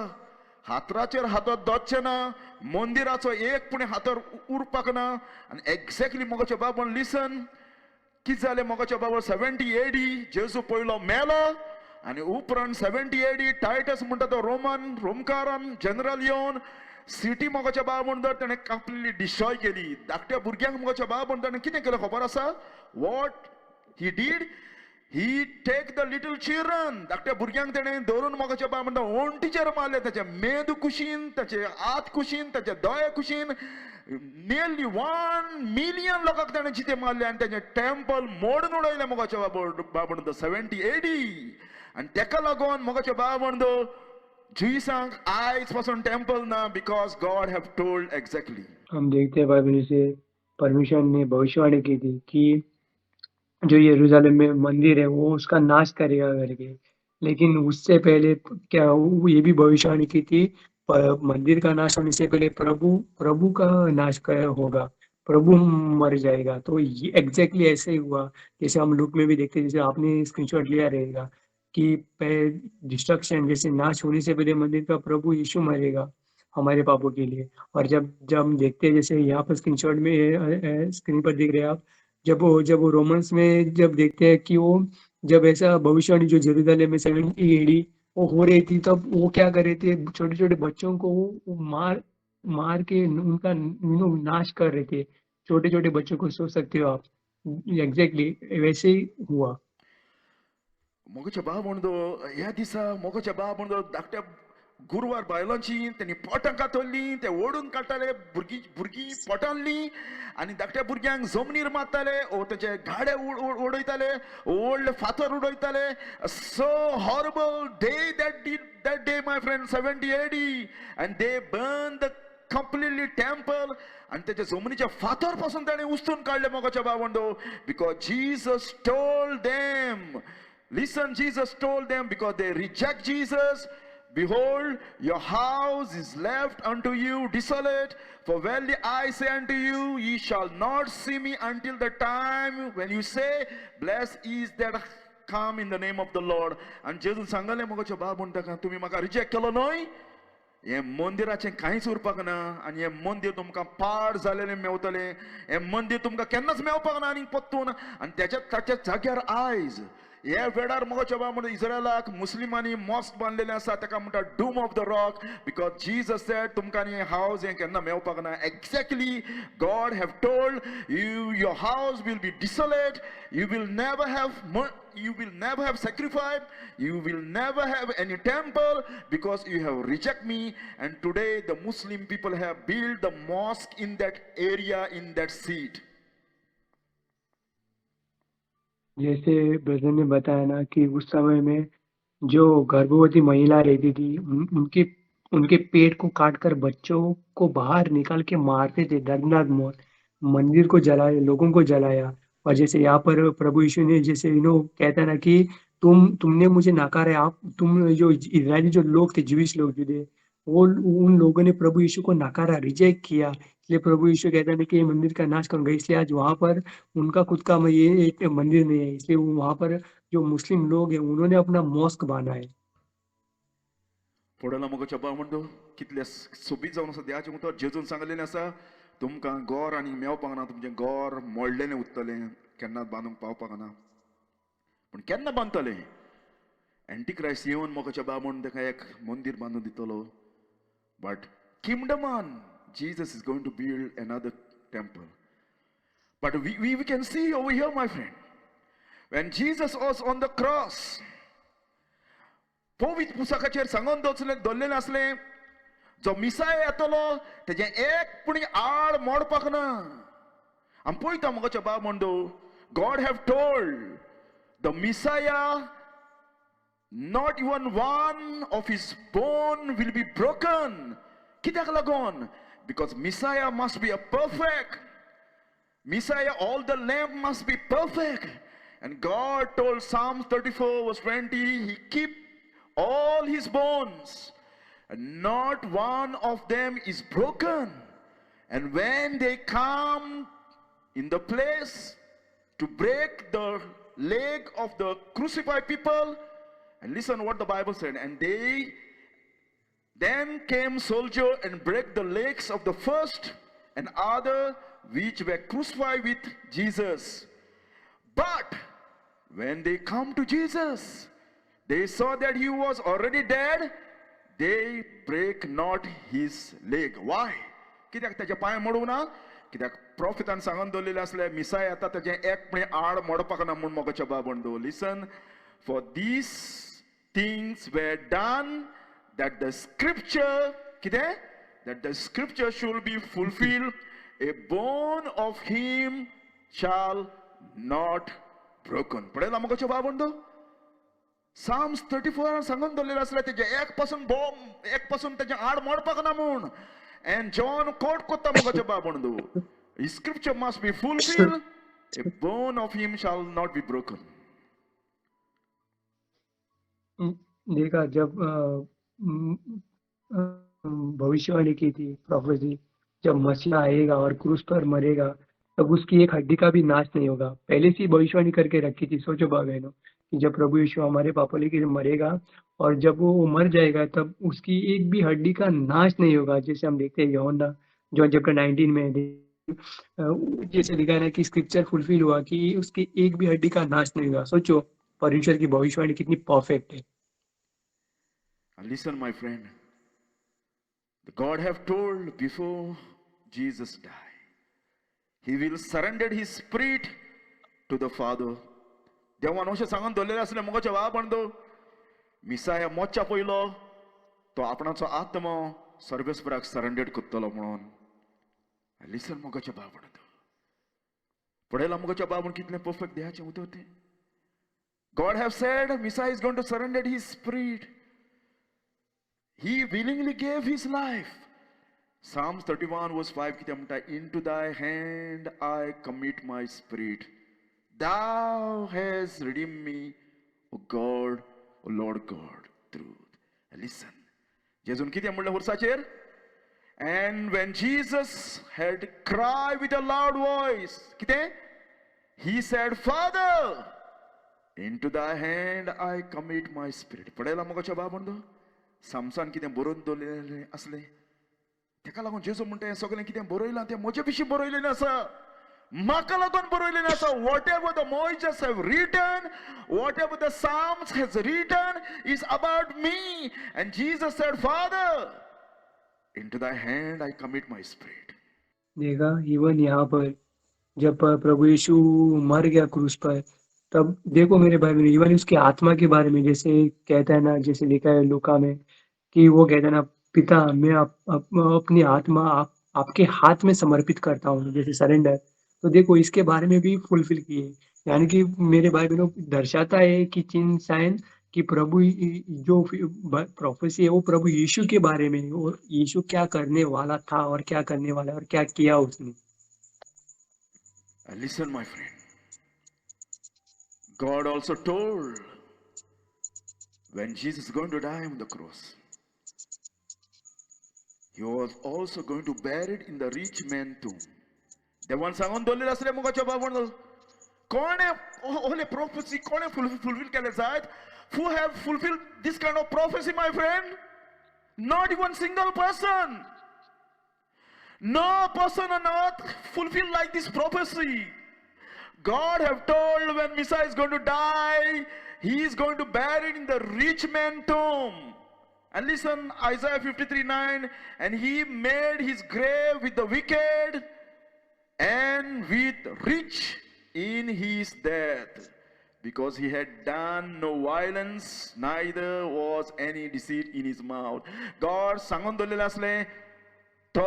हातराचेर हातर दोचचें ना, मंदिराचो एक पूण हातर उरपाक ना. आनी एग्जॅक्टली मोगाच्या बाबा लिसन, कितें जालें मोगाच्या बाबा, 70 एडी जेजू पयलो मेलो आनी उपरांत 70 एडी टायटस म्हणटा तो रोमन रोमकारान जनरल येवन सिटी मोगाच्या बाबा म्हणून ताणें कंप्लिटली डिस्ट्रॉय केली. धाकट्या भुरग्यांक मोगाच्या बाबा म्हणून ताणें कितें केलें खबर आसा? What he did, he take the little children, धाकट्या भुरग्यांक ताणें धरून मोगाच्या बाबा म्हणटा वण्टीचेर मारले, ताचे मेंदू कुशीन, ताचे हात कुशीन, ताच्या दोळे कुशीन. नियरली 1 मिलियन लोकांक ताणें जिते मारले आनी ताचें टेम्पल मोडून उडयलें मोगाच्या बाबा म्हणटा 70 एडी. आनी तेका लागून मोगाच्या बाबा म्हणटा जुईसांक आयज पासून टेम्पल ना, because God have told exactly. हम देखते हैं बाइबल से परमेश्वर ने भविष्यवाणी की थी कि जो यरूशलेम में मंदिर है वो उसका नाश करेगा करके, लेकिन उससे पहले क्या वो ये भी भविष्यवाणी की थी मंदिर का नाश होने से पहले प्रभु प्रभु का नाश होगा, प्रभु मर जाएगा. तो ये एग्जैक्टली ऐसे ही हुआ, जैसे हम लुक में भी देखते हैं, जैसे आपने स्क्रीनशॉट लिया रहेगा कि डिस्ट्रक्शन जैसे नाश होने से पहले मंदिर का प्रभु यीशु मरेगा हमारे पापों के लिए. और जब जब हम देखते हैं, जैसे यहाँ पर स्क्रीनशॉट में स्क्रीन पर देख रहे हैं आप, जब वो रोमन्स में जब देखते हैं कि वो जब ऐसा भविष्यवाणी जो जेरूसलम में 70 एडी वो हो रही थी, तब वो क्या कर रहे थे, छोटे छोटे बच्चों को वो मार मार के उनका नाश कर रहे थे, छोटे छोटे बच्चों को. सोच सकते हो आप, एग्जैक्टली वैसे ही हुआ. मोगाच्या बाब म्हणतो ह्या दिसा मोगाच्या बाब म्हणतो धाकट्या गुरवार बायलांची तेणी पोटां कातरलीं, ते ओडून काडटाले, भुरगीं भुरगीं पोटांतलीं आनी धाकट्या भुरग्यांक जमनीर मारताले ओ तेचे गाडे उडयताले, व्हडले फातर उडयताले. So horrible day that did that day, my friend, 70 AD, and they burn the completely temple आनी तेच्या जमनीच्या फातर पासून ताणें उस्तून काडले मोगाच्या बावंडो, because Jesus told them. Listen, Jesus told them, because they reject Jesus, "Behold, your house is left unto you desolate. For verily I say unto you, ye shall not see me until the time when you say, 'Blessed is that come in the name of the Lord.'" आनी जेजून सांगलें मोगाच्या बाब म्हणटा का, तुमी म्हाका reject केलो न्हय, हें मंदिराचें कांयच उरपाक ना आनी हें मंदीर तुमकां पाड जालेलें मेवतलें, हें मंदीर तुमकां केन्नाच मेवपाक ना आनी परतून. आनी तेच्या ताच्या जाग्यार आयज हे वेळार मोगाच्या बाबा म्हणून इस्रायलाक मुस्लिमांनी मॉस्क बांदलेलें आसा, ताका म्हणटा Dome of the Rock, because Jesus said तुमकां आनी हावज हें केन्ना मेवपाक ना. Exactly God have told you, your house will be desolate, you will never have sacrifice, you will never have any temple, because you have reject me. And today the Muslim people have build the mosque in that area, in that seat. जैसे brother ने बताया ना कि उस समय में जो गर्भवती महिला रहती थी, उनके उनके पेट को काटकर बच्चों को बाहर निकाल के मारते थे, दर्दनाक मौत. मंदिर को जलाया, लोगों को जलाया. और जैसे यहाँ पर प्रभु यीशु ने जैसे you know कहता है ना कि तुमने मुझे नकारा. आप तुम जो इजरायली जो लोग थे, जीविश लोग जो थे, वो उन लोगों ने प्रभु यीशु को नकारा, रिजेक्ट किया. इसलिए प्रभु यीशु कहता है कि मंदिर का नाश करूंगा. इसलिए आज वहां पर उनका खुद का ये एक मंदिर नहीं है, इसलिए वहां पर जो मुस्लिम लोग हैं, उन्होंने अपना मॉस्क बांधा है. फुडें मोगाच्या बाबा म्हणतो कितले सोबीत जावन आसा देवाचें उतर. जेजून सांगलेलें आसा, तुमकां गोर आनी मेवपाक ना, तुमचें गोर मोडलेलें उरतलें, केन्नाच बांदूंक पावपाक ना. पूण केन्ना बांदतलें? एंटीक्रायस्ट येवन मोगाच्या बाबा म्हणून ताका एक मंदीर बांदून दितलो, but किंगडमान Jesus is going to build another temple. But we can see over here, my friend, when Jesus was on the cross, पवित्र पुस्तकाचेर सांगून दवरलें दवरलेलें आसलें, जो मिसाय येतलो तेजें एक पूण आड मोडपाक ना. आमी पळयता मोगाच्या बाब म्हणतो, God have told the Messiah, not even one of his bone will be broken. कित्याक लागून? Because Messiah must be a perfect Messiah, all the lamb must be perfect. And God told Psalm 34 verse 20, He keep all his bones, and not one of them is broken. And when they come in the place to break the leg of the crucified people, and listen what the Bible said, and they Then came soldier and break the legs of the first and other which were crucified with Jesus. But when they come to Jesus, they saw that he was already dead. They break not his leg. Why? कित्याक ताचे पांय मोडूंक ना? कित्याक प्रॉफितान सांगून दवरलेलें आसलें, मिसाय येता, ताचें एक म्हळें आड मोडपाक ना म्हूण. मोगाच्या बाबंडो, listen, for these things were done that the scripture, कितें, that the scripture should be fulfilled, a bone of him shall not broken. पळयला मोगाच्या बाबंडो, Psalms 34 सांगून दवरलेलें आसलें, तेजें एक पासून बोम एक पासून तेजें आड मोडपाक ना म्हूण. And John quote कोत्ता, मोगाच्या बाबंडो, scripture must be fulfilled, a bone of him shall not be broken. देखा, जब भविष्यवाणी की थी, प्रोफेसी, जब मसीह आएगा और क्रूस पर मरेगा, तब उसकी एक हड्डी का भी नाश नहीं होगा. पहले से ही भविष्यवाणी करके रखी थी. सोचो भाई बहनों, कि जब प्रभु यीशु हमारे पापों के मरेगा और जब वो मर जाएगा, तब उसकी एक भी हड्डी का नाश नहीं होगा. जैसे हम देखते हैं यूहन्ना जॉन चैप्टर 19 में जैसे दिखाया ना कि स्क्रिप्चर फुलफिल हुआ कि उसकी एक भी हड्डी का नाश नहीं हुआ. सोचो, परमेश्वर की भविष्यवाणी कितनी परफेक्ट है. Listen, my friend. The God have told before Jesus died, he will surrender his spirit to the Father. देवान अशें सांगून दवरलेलें आसलें, मोगाच्या बाबंडो, मिसाया मोच्या पयलो तो आपणाचो आत्मो सर्वेस्पराक सरेंडर करतलो म्हणून. लिसन, मोगाच्या बाबंडो, पळयला मोगाच्या बाबण, कितलें परफेक्ट देहाचें उतर तें. God have said Messiah is going to surrender his spirit. He willingly gave his life. Psalms 31 verse 5 कितें म्हणटा? Into thy hand I commit my spirit. Thou hast redeemed me, O God, O Lord God, truth. Listen. जेजून कितें म्हणलें खुर्साचेर? And when Jesus had cried with a loud voice, कितें? He said, Father, into thy hand I commit my spirit. पळयला मोगाच्या बाबंडो, सामसान कितें बरोवन दवरलेलें आसलें. तेका लागून जेजू म्हणटा, हें सगळें कितें बरयलां तें म्हजे विशीं बरयलेलें आसा, म्हाका लागून बरयलेलें आसा. Whatever the Moses have written, whatever the Psalms has written is about me. And Jesus said, Father, into thy hand I commit my spirit. देखा, इवन यहाँ पर जब प्रभु यीशु मर गया क्रूस पर, तब देखो मेरे भाई बहन, इवन उसकी आत्मा के बारे में जैसे कहता है ना, जैसे लिखा है लूका में कि वो कहता है ना, पिता, मैं अपनी आत्मा आपके हाथ में समर्पित करता हूँ, जैसे सरेंडर. तो देखो, इसके बारे में भी फुलफिल किए. यानी कि मेरे भाई बहनों, दर्शाता है कि चिन्ह, साइन, कि प्रभु जो प्रोफेसी है, वो प्रभु यीशु के बारे में और यीशु क्या करने वाला था और क्या करने वाला है और क्या किया उसने. Listen, my friend. God also told when Jesus is going to die on the cross, he was also going to bury it in the rich man tomb. देवान सांगून दवरलेलें आसलें, मोगाच्या बाबा, कोणे ओले प्रोफेसी कोणे फुलफिल केले जायत? Who have fulfilled this kind of prophecy, my friend? Not even single person. No person on earth fulfilled like this prophecy. God have told when Messiah is going to die, he is going to bury it in the rich man tomb. And listen, Isaiah 53:9, and he made his grave with the wicked and with rich in his death, because he had done no violence, neither was any deceit in his mouth. God सांगून दवरलेलें आसलें, तो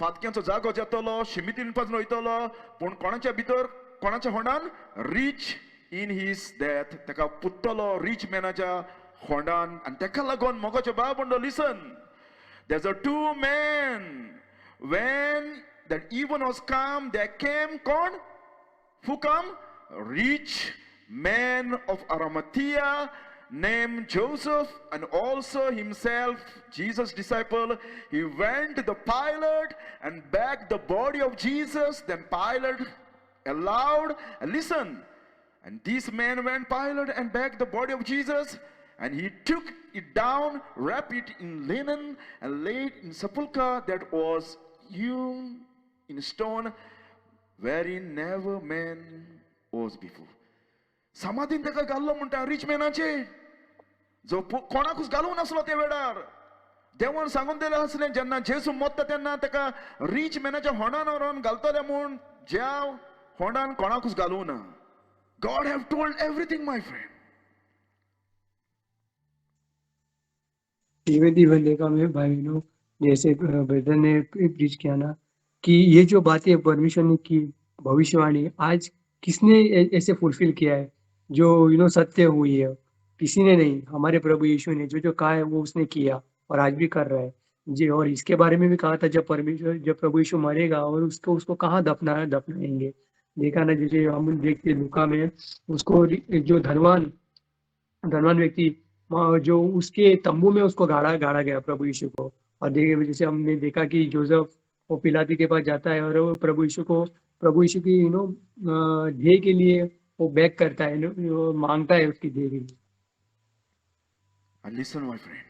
पातक्यांचो जागो जातलो, शिमितीन पासून वयतलो, पूण कोणाच्या भितर, कोणाच्या होंडान? Rich in his death. ताका पुत्तलो रिच मॅनाच्या होंडान. आनी ताका लागून मोगाचे बाबंडो, listen, there's a two men. When that even was come, there came कोण? Who come? Rich man of Arimathea named Joseph, and also himself Jesus' disciple. He went to the Pilate and begged the body of Jesus. Then Pilate allowed. And listen, and this man went Pilate and begged the body of Jesus. And he took it down, wrapped it in linen, and laid in sepulchre that was hewn in stone, wherein never man was before. समाधीन ताका घाल्लो म्हणटा rich मॅनाचे, जो कोणाकूच घालूंक नासलो ते वेळार. देवान सांगून दिलें आसलें जेन्ना जेजू मोत्ता तेन्ना ताका रिच मॅनाच्या होंडान व्हरोन घालतले म्हूण, ज्या होंडान कोणाकूच घालूं ना. God have told everything, my friend. Even even देखा मैं भाई बहनों, जैसे ब्रदर ने प्रीच किया ना कि ये जो बातें परमेश्वर ने की भविष्यवाणी, आज किसने ऐसे फुलफिल किया है जो you know सत्य हुई है? किसी ने नहीं। हमारे प्रभु यीशु ने जो जो कहा है वो उसने किया और आज भी कर रहा है जी। और इसके बारे में भी कहा था जब परमेश्वर, जब प्रभु यीशु मरेगा और उसको उसको कहाँ दफनाएंगे। देखा ना, जैसे हम देखते लूका में उसको जो धनवान धनवान व्यक्ति जो उसके तंबू में उसको गाड़ा गाड़ा गया प्रभु यीशु को। और देखे जैसे हमने देखा कि जोसेफ वो पिलाती के पास जाता है और वो प्रभु यीशु को, प्रभु यीशु की you know ध्येय के लिए वो बैक करता है, वो मांगता है उसकी ध्येय के लिए। And listen, my friend,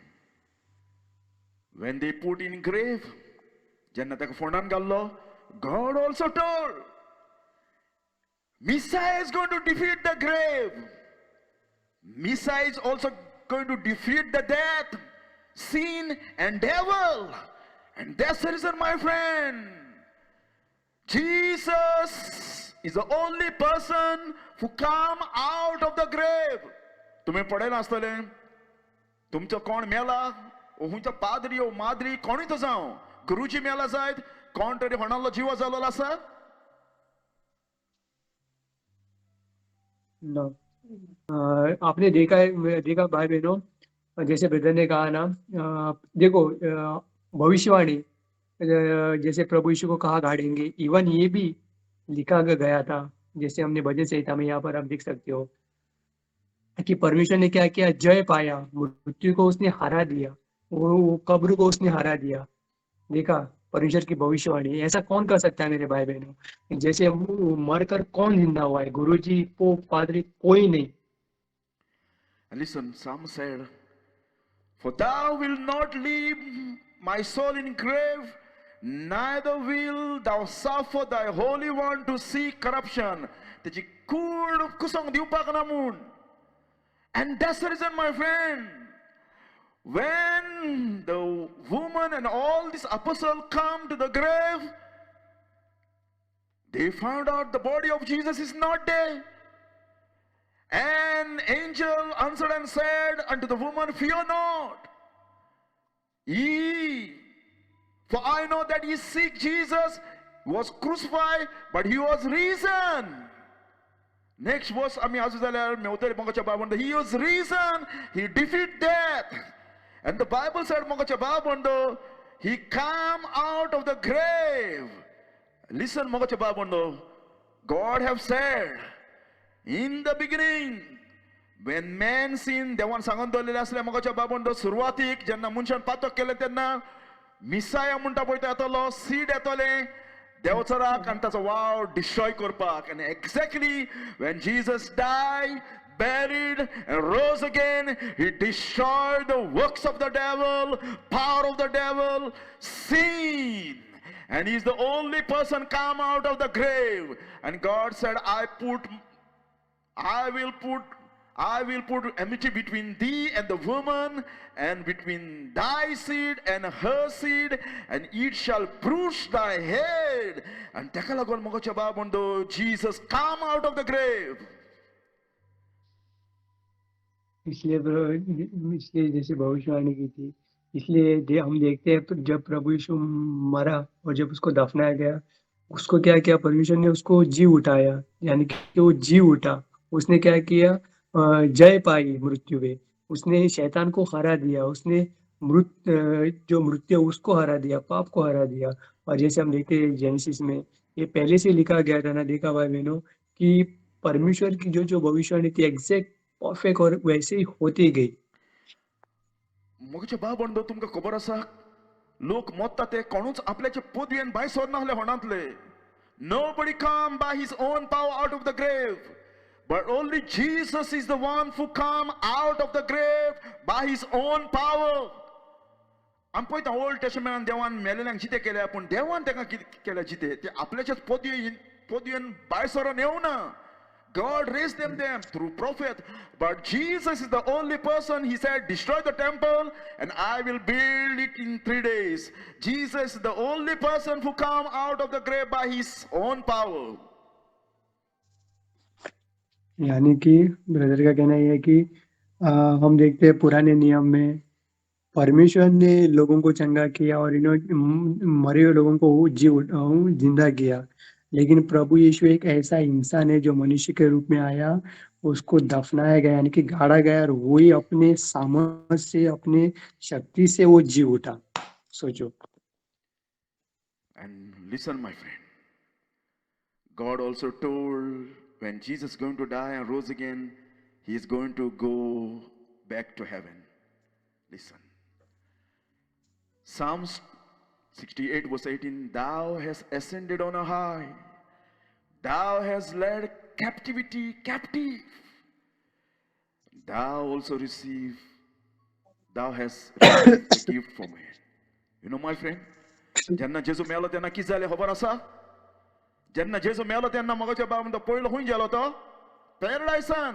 when they put in grave, जेन्ना ताका फोंडान घाल्लो, God also told, Messiah is going to defeat the grave. Messiah is also going to defeat the death, sin and devil. And that's the reason, my friend, Jesus is the only person who come out of the grave. तुम्ही पळयलां आसतलें, तुमचो कोण मेला, ओ खंयचो पाद्री ओ माद्री कोणूय तो जावं, गुरुजी मेला जायत, कोण तरी होणालो जिवो जालोलो आसा? नो। आपने देखा है, देखा भाई बहनों, जैसे ब्रदर ने कहा ना, देखो भविष्यवाणी जैसे प्रभु यीशु को कहाँ गाड़ेंगे, इवन ये भी लिखा गया था, जैसे हमने भजन संहिता में यहाँ पर आप देख सकते हो कि परमेश्वर ने क्या किया, जय पाया, मृत्यु को उसने हरा दिया, वो कब्र को उसने हरा दिया। देखा परमेश्वर की भविष्यवाणी, ऐसा कौन कर सकता है मेरे भाई बहनों? जैसे मरकर कौन जिंदा हुआ है? गुरुजी, पोप, पादरी, कोई नहीं। Listen, Psalm said, For thou wilt not leave my soul in grave, neither will thou suffer thy Holy One to see corruption. ताची कूड कुसोंक दिवपाक ना म्हूण. And that's the reason, my friend, when the woman and all these apostles come to the grave, they found out the body of Jesus is not there. An angel answered and said unto the woman, Fear not, ye, for I know that ye seek Jesus, was crucified, but he was risen. Next verse, आमी आजू जाल्यार मेवतले मोगाच्या बाबा, he was risen, he defeated death. And the Bible said, मोगाच्या बाबा, he came out of the grave. Listen, मोगाच्या बाबा, God have said, in the beginning, when man sinned, देवान सांगून दवरलेलें आसलें मोगाच्या बाबा, सुरवातीक जेन्ना मनशान पातक केलें तेन्ना मिसाया म्हणटा पळय तो येतलो, सीड येतलें देवचो राग आनी ताचो वावर डिस्ट्रॉय करपाक. And exactly when Jesus died, buried and rose again, he destroyed the works of the devil, power of the devil, sin. And he is the only person come out of the grave. And God said, I will put enmity between thee and the woman, and between thy seed and her seed, and it shall bruise thy head. And ताका लागून मोगाच्या बाब म्हणतो, Jesus come out of the grave. इसलिए जैसे भविष्यवाणी की थी, इसलिए हम देखते हैं जब प्रभु यीशु मरा और जब उसको दफनाया गया, उसको क्या किया परमेश्वर ने, उसको जी उठाया, यानी कि वो जी उठा। उसने क्या किया, जय पाई मृत्यु पे, उसने शैतान को हरा दिया, उसने जो मृत्यु उसको हरा दिया, पाप को हरा दिया। और जैसे हम देखते हैं जेनेसिस में ये पहले से लिखा गया था ना, देखा भाई बहनों, कि परमेश्वर की जो जो भविष्यवाणी थी एग्जैक्ट परफेक्ट और वैसे ही होती गई। मोगाच्या बाबा, तुमकां खबर आसा, लोक मोत्ता ते कोणूच आपल्याचे पदवेन भायर सरनासले होणांतले. Nobody come by his own power out of the grave, But only Jesus is the one who come out of the grave by his own power. आमी पळयता ओल्ड टेस्टमेंटान देवान मेलेल्यांक जिते केल्या, पूण देवान ताका कितें केल्या जिते, ते आपल्याच्याच पदयेन भायर सरोन येवना. God raised them through prophet. But Jesus is the only person. He said, destroy the temple and I will build it in 3 days. Jesus is the only person who come out of the grave by his own power. यानी कि brother का कहना यह है कि हम देखते हैं पुराने नियम में परमेश्वर ने लोगों को चंगा किया और इन्होंने मरे हुए लोगों को जिंदा किया, लेकिन प्रभु यीशु एक ऐसा इंसान है जो मनुष्य के रूप में आया, उसको दफनाया गया यानी कि गाड़ा गया और वही अपने सामर्थ्य से, अपने शक्ति से वो जी उठा। सोचो। And listen, my friend, God also told when Jesus is going to die and rose again, he is going to go back to heaven. Listen. Psalms 68 verse 18, thou hast ascended on a high, thou hast led captivity captive, thou also receive, thou hast received a gift from it. You know, my friend, जेन्ना जेजू मेलो तेन्ना कितें जालें खबर आसा? जेन्ना जेजू मेलो तेन्ना मगोच्या बाबा म्हणटा पयलो खंय गेलो तो? पॅरडायसान.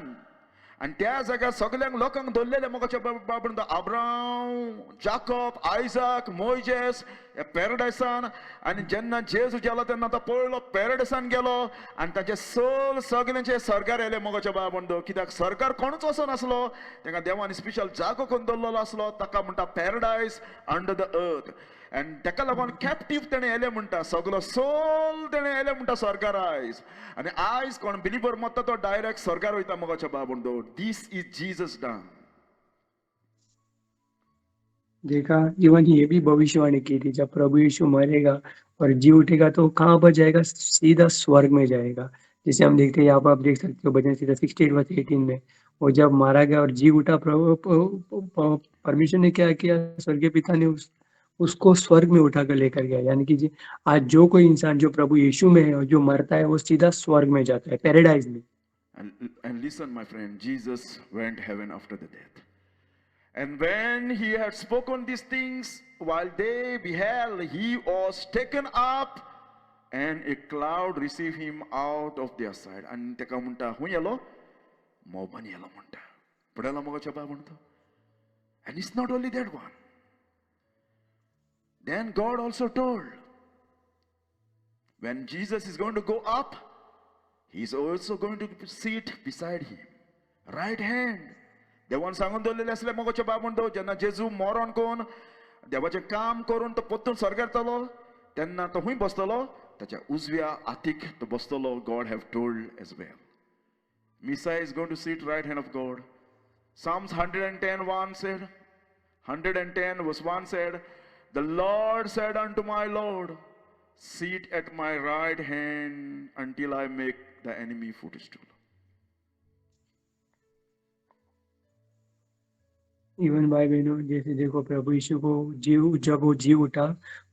आनी त्या जाग्यार सगल्यांक लोकांक दवरलेले मगोच्या बाबा म्हणटा अब्राहम, जाकब, आयजाक, मोयजेस ह्या पॅरडायसान. आनी जेन्ना जेजू गेलो तेन्ना तो पयलो पॅरडायसान गेलो आनी ताचे सोल सगल्यांचे सरकार येयले मगोच्या बाबा म्हणटा. कित्याक सरकार कोणूच वचनासलो, तांकां देवान स्पेशल जागो करून दवरलेलो आसलो, ताका म्हणटा पॅरडायस अंडर the earth. आनी ताका लागून कॅप्टीव तेणें येयलें म्हणटा, सगलो सोल तेणें येयलें म्हणटा सरकार आयज. आनी आयज कोण बिलीवर मरता तो डायरेक्ट सरकार वयता मगोच्या बाबा म्हणटा. This is Jesus done. देखा, इवन ये भी भविष्यवाणी की थी, जब प्रभु यीशु मरेगा और जी उठेगा तो कहाँ पर जाएगा? सीधा स्वर्ग में जाएगा। जैसे हम देखते हैं यहाँ पर, आप देख सकते हो भजन संहिता 68 वर्स 18 में, वो जब मारा गया और जी उठा, प्रभु परमेश्वर ने क्या किया? स्वर्गीय पिता ने उसको स्वर्ग में उठाकर लेकर गया। यानी कि आज जो कोई इंसान जो प्रभु यीशु में है और जो मरता है वो सीधा स्वर्ग में जाता है, पैराडाइज में। And listen, my friend, Jesus went heaven after the death. And when he had spoken these things, while they beheld, he was taken up, and a cloud received him out of their sight. And तेका म्हणटा, खंय येलो? मोबान येलो म्हणटा. पडला मगो बाबा म्हणटा. And it's not only that one. Then God also told, when Jesus is going to go up, he is also going to sit beside him, right hand. देवान सांगून दवरलेलें आसलें मगोच्या बाबा म्हणटा, जेन्ना जेजू मरोन कोण देवाचें काम करून तो परतून स्वर्गार येतलो तेन्ना तो खंय बसतलो? ताच्या उजव्या हातीक तो बसतलो. God have told as well. Messiah is going to sit right hand of God. Psalms 110:1 said, 110 verse 1 said, the Lord said unto my Lord, sit at my right hand until I make the enemy footstool. Even भाई बहनों, जैसे देखो प्रभु यीशु को जीव, जब वो जीव उठा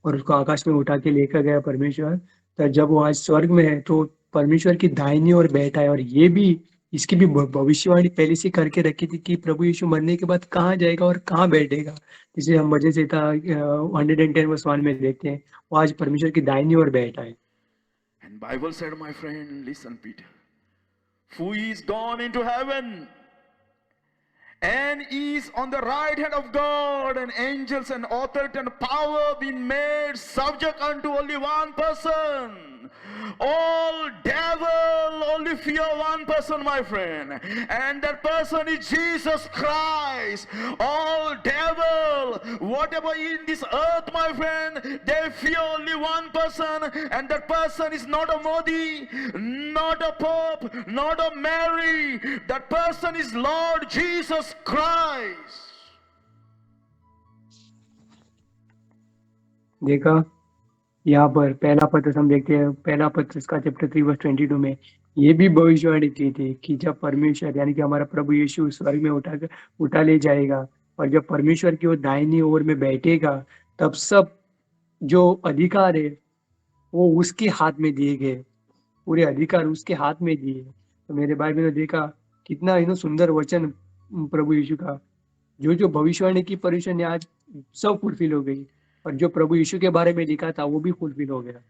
और उसको आकाश में उठा के लेकर गया परमेश्वर, तो जब वो आज स्वर्ग में है तो परमेश्वर की दाहिनी ओर बैठा है। और ये भी, इसकी भी भविष्यवाणी पहले से करके रखी थी कि प्रभु यीशु मरने के बाद कहाँ जाएगा और कहाँ बैठेगा। जिसे हम भजन संहिता 110 वर्स 1 में देखते हैं, वो आज परमेश्वर की दाहिनी ओर बैठा है। And Bible said, my friend, listen, Peter, who is gone into heaven and is on the right hand of God, and angels and authority and power been made subject unto only one person. All devil only fear one person, my friend, and that person is Jesus Christ. All devil, whatever in this earth, my friend, they fear only one person, and that person is not a Modi, not a Pope, not a Mary. That person is Lord Jesus Christ. देखा, यहाँ पर पहला पत्रस हम देखते हैं, पहला पत्रस का chapter 3 वर्स 22 में ये भी भविष्यवाणी की थी कि जब परमेश्वर यानी कि हमारा प्रभु यीशु स्वर्ग में उठा ले जाएगा और जब परमेश्वर की ओर दाहिनी ओर में बैठेगा, तब सब जो अधिकार है वो उसके हाथ में दिए गए, पूरे अधिकार उसके हाथ में दिए। तो मेरे भाई बहनों, देखा कितना you know सुंदर वचन प्रभु यीशु का, जो जो भविष्यवाणी की परमेश्वर ने आज सब फुलफिल हो गई, और जो प्रभु यीशु के बारे में लिखा था वो भी फुलफिल हो Gaya.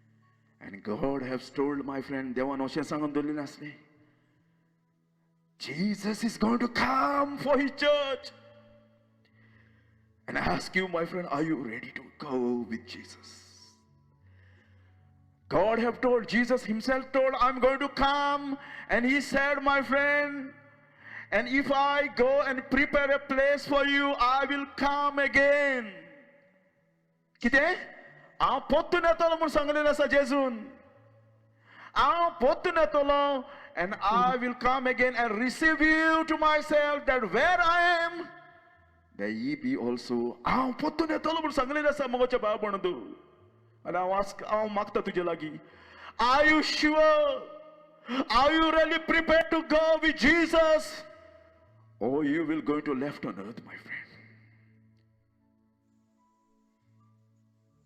And God has told, my friend, देवान अशें सांगून दवरलेलें आसलें, Jesus is going to come for his church. And I ask you, my friend, are you ready to go with Jesus? God have told, Jesus himself told, I'm going to come. And he said, my friend, and if I go and prepare a place for you, I will come again. कितें? हांव पोत्तून येतलो म्हूण सांगलेलें आसा जेजून. हांव पोत्तून येतलो and I will come again and receive you to myself, that where I am, there ye be also. हांव पोत्तून येतलो म्हूण सांगलेलें आसा मोगाच्या भाव म्हणून. आनी हांव आस्क, हांव मागता तुजे लागीं, are you sure? Are you really prepared to go with Jesus? Or you will go to left on earth, my friend?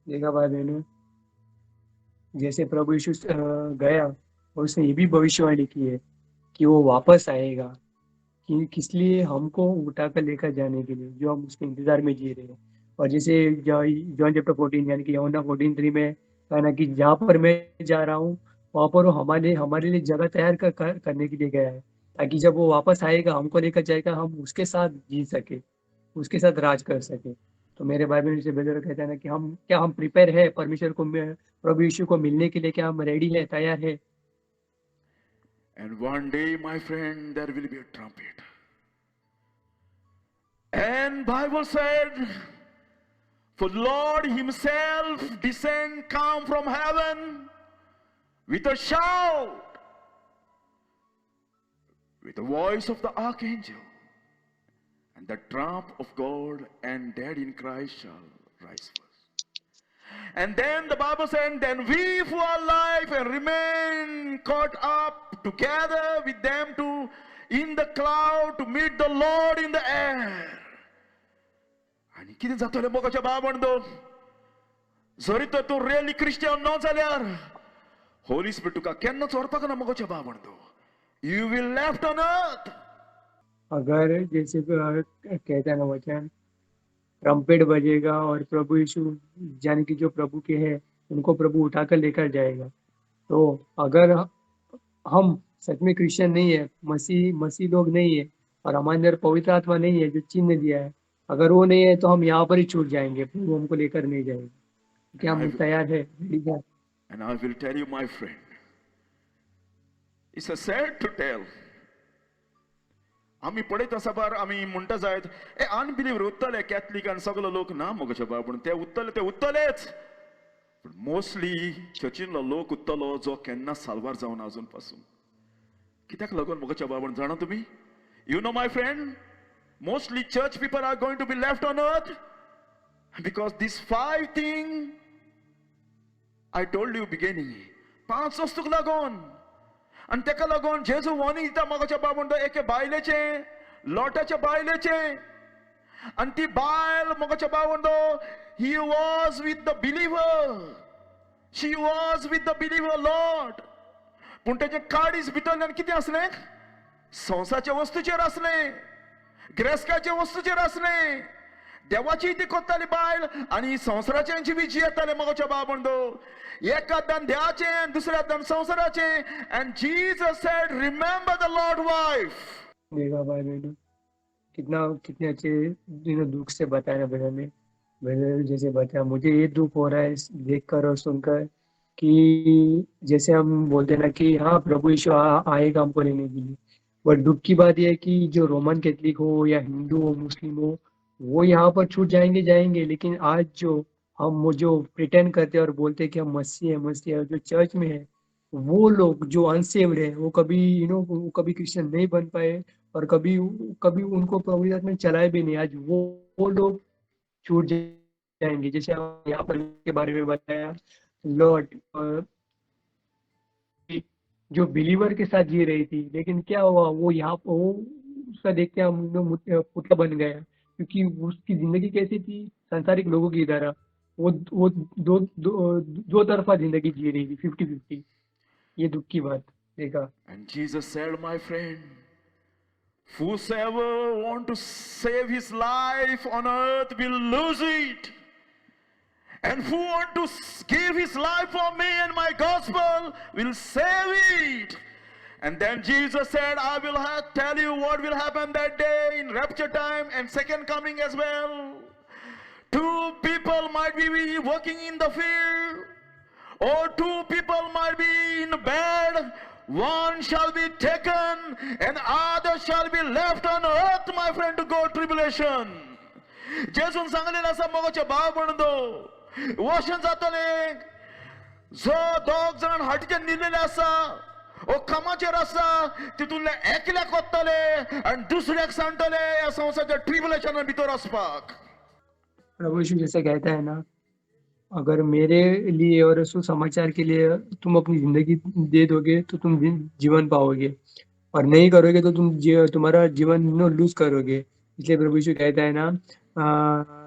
देखा भाई बहनों, जैसे प्रभु यीशु गया और उसने ये भी भविष्यवाणी की है कि वो वापस आएगा, कि किस लिए? हमको उठाकर लेकर जाने के लिए, जो हम उसके इंतजार में जी रहे हैं। और जैसे जॉन चैप्टर 14 यानी कि यूहन्ना 14:3 में कहा ना कि जहाँ पर मैं जा रहा हूँ वहाँ पर वो हमारे हमारे लिए जगह तैयार करने के लिए गया है, ताकि जब वो वापस आएगा हमको लेकर जाएगा, हम उसके साथ जी सके, उसके साथ राज कर सके। तो मेरे भाई बहन से ब्रदर कहते हैं ना कि हम क्या हम प्रिपेयर है परमेश्वर को, प्रभु यीशु को मिलने के लिए? क्या हम रेडी है, तैयार है? And one day, my friend, there will be a trumpet. And Bible said, for Lord himself descend, come from heaven with a shout, with the voice of the archangel, and the trump of God, and dead in Christ shall rise first. And then the Bible said, then we who are alive and remain caught up together with them to in the cloud to meet the Lord in the air. आनी कितें जातलें मोगाच्या भाव म्हणतो, जरी तर तूं really Christian न जाल्यार होली स्पिरिट तुका केन्नाच व्हरपाक ना मोगाच्या भाव म्हणतो, you will left on earth. अगर जैसे कहता है ना वचन, ट्रम्पेट बजेगा और प्रभु यीशु यानी कि जो प्रभु के हैं उनको प्रभु उठाकर लेकर जाएगा। तो अगर हम सच में क्रिश्चियन नहीं है, मसीह मसीह लोग नहीं है, और हमारे अंदर पवित्र आत्मा नहीं है जो चिन्ह दिया है, अगर वो नहीं है तो हम यहाँ पर ही छूट जाएंगे, प्रभु हमको लेकर नहीं जाएगा। क्या हम तैयार है? And I will tell you, my friend, it's a sad to tell. आमी पळयता साबार आमी म्हणटा जायत, ए अनबिलीवर उत्तले कॅथलीक आनी सगलो लोक ना मोगाच्या बाब, पूण ते उत्तले ते उत्तलेच, पूण मोस्टली चर्चींतलो लोक उत्तलो जो केन्ना साल्वार जावन अजून पासून. कित्याक लागून मोगाच्या बाब जाणा तुमी? You know my friend, mostly church people are going to be left on earth because this five thing I told you beginning, पांच वस्तूक लागून. आनी तेका लागून जेजू वॉर्निंग दिता मोगाच्या बाब म्हणटा, एके बायलेचें, लोटाच्या बायलेचें. आनी ती बायल मोगाच्या बाब म्हणटा, he was with the believer, she was with the believer Lot. पूण तेजें काळीज भितरल्यान कितें आसलें? संवसाराच्या वस्तूचेर आसलें, ग्रेस्काच्या वस्तूचेर आसलें. देवाची ती कोत्ताली बायल आनी संवसाराचें बी जियेताले मोगाच्या बाब म्हणतो, एका दान देवाचें, दुसऱ्या दान संवसाराचें. And Jesus said, remember the Lord wife. देखा भाई बहनों, कितना कितने अच्छे दुख से बताया ब्रदर ने। ब्रदर जैसे बताया, मुझे ये दुख हो रहा है देखकर और सुनकर कि जैसे हम बोलते हैं ना कि हाँ प्रभु यीशु आएगा हमको लेने के लिए, बट दुख की बात यह है कि जो रोमन कैथलिक हो या हिंदू हो मुस्लिम हो वो यहाँ पर छूट जाएंगे जाएंगे, लेकिन आज जो हम वो जो प्रिटेंड करते हैं और बोलते हैं कि हम मसीह है मसीह है, जो चर्च में है वो लोग जो अनसेव्ड है वो कभी you know वो कभी क्रिश्चियन नहीं बन पाए और कभी कभी उनको प्रभु में चलाए भी नहीं। आज वो लोग छूट जाएंगे। जैसे यहाँ पर के बारे में बताया लॉर्ड जो बिलीवर के साथ जी रही थी, लेकिन क्या हुआ वो यहाँ वो उसका देख के हम पुतला बन गया, क्योंकि उसकी जिंदगी कैसी थी सांसारिक लोगों की तरह, वो दो दो, दो तरफा जिंदगी जी रही थी, 50-50। ये दुख की बात। देखा। And Jesus said, my friend, whosoever want to save his life on earth will lose it. And who want to give his life for me and my gospel will save it. And then Jesus said, I will tell you what will happen that day in rapture time and second coming as well. Two people might be working in the field, or two people might be in bed. One shall be taken and other shall be left on earth, my friend, to go tribulation. जेजून सांगलेलं आसा मोगाचे भाव म्हणून वशन जातले जो दोग जाण हाटीचेर न्हिदलेले आसा ओ कामाचेर आसा तितूंतले एकल्याक वतले आनी दुसऱ्याक सांगतले ह्या संवसाराच्या ट्रिब्युलेशना भितर वचपाक. प्रभु यीशु जैसे कहता है ना, अगर मेरे लिए और सुसमाचार के लिए तुम अपनी जिंदगी दे दोगे तो तुम जीवन पाओगे, और नहीं करोगे तो तुम तुम्हारा जीवन नो लूज करोगे। इसलिए प्रभु यीशु कहता है ना,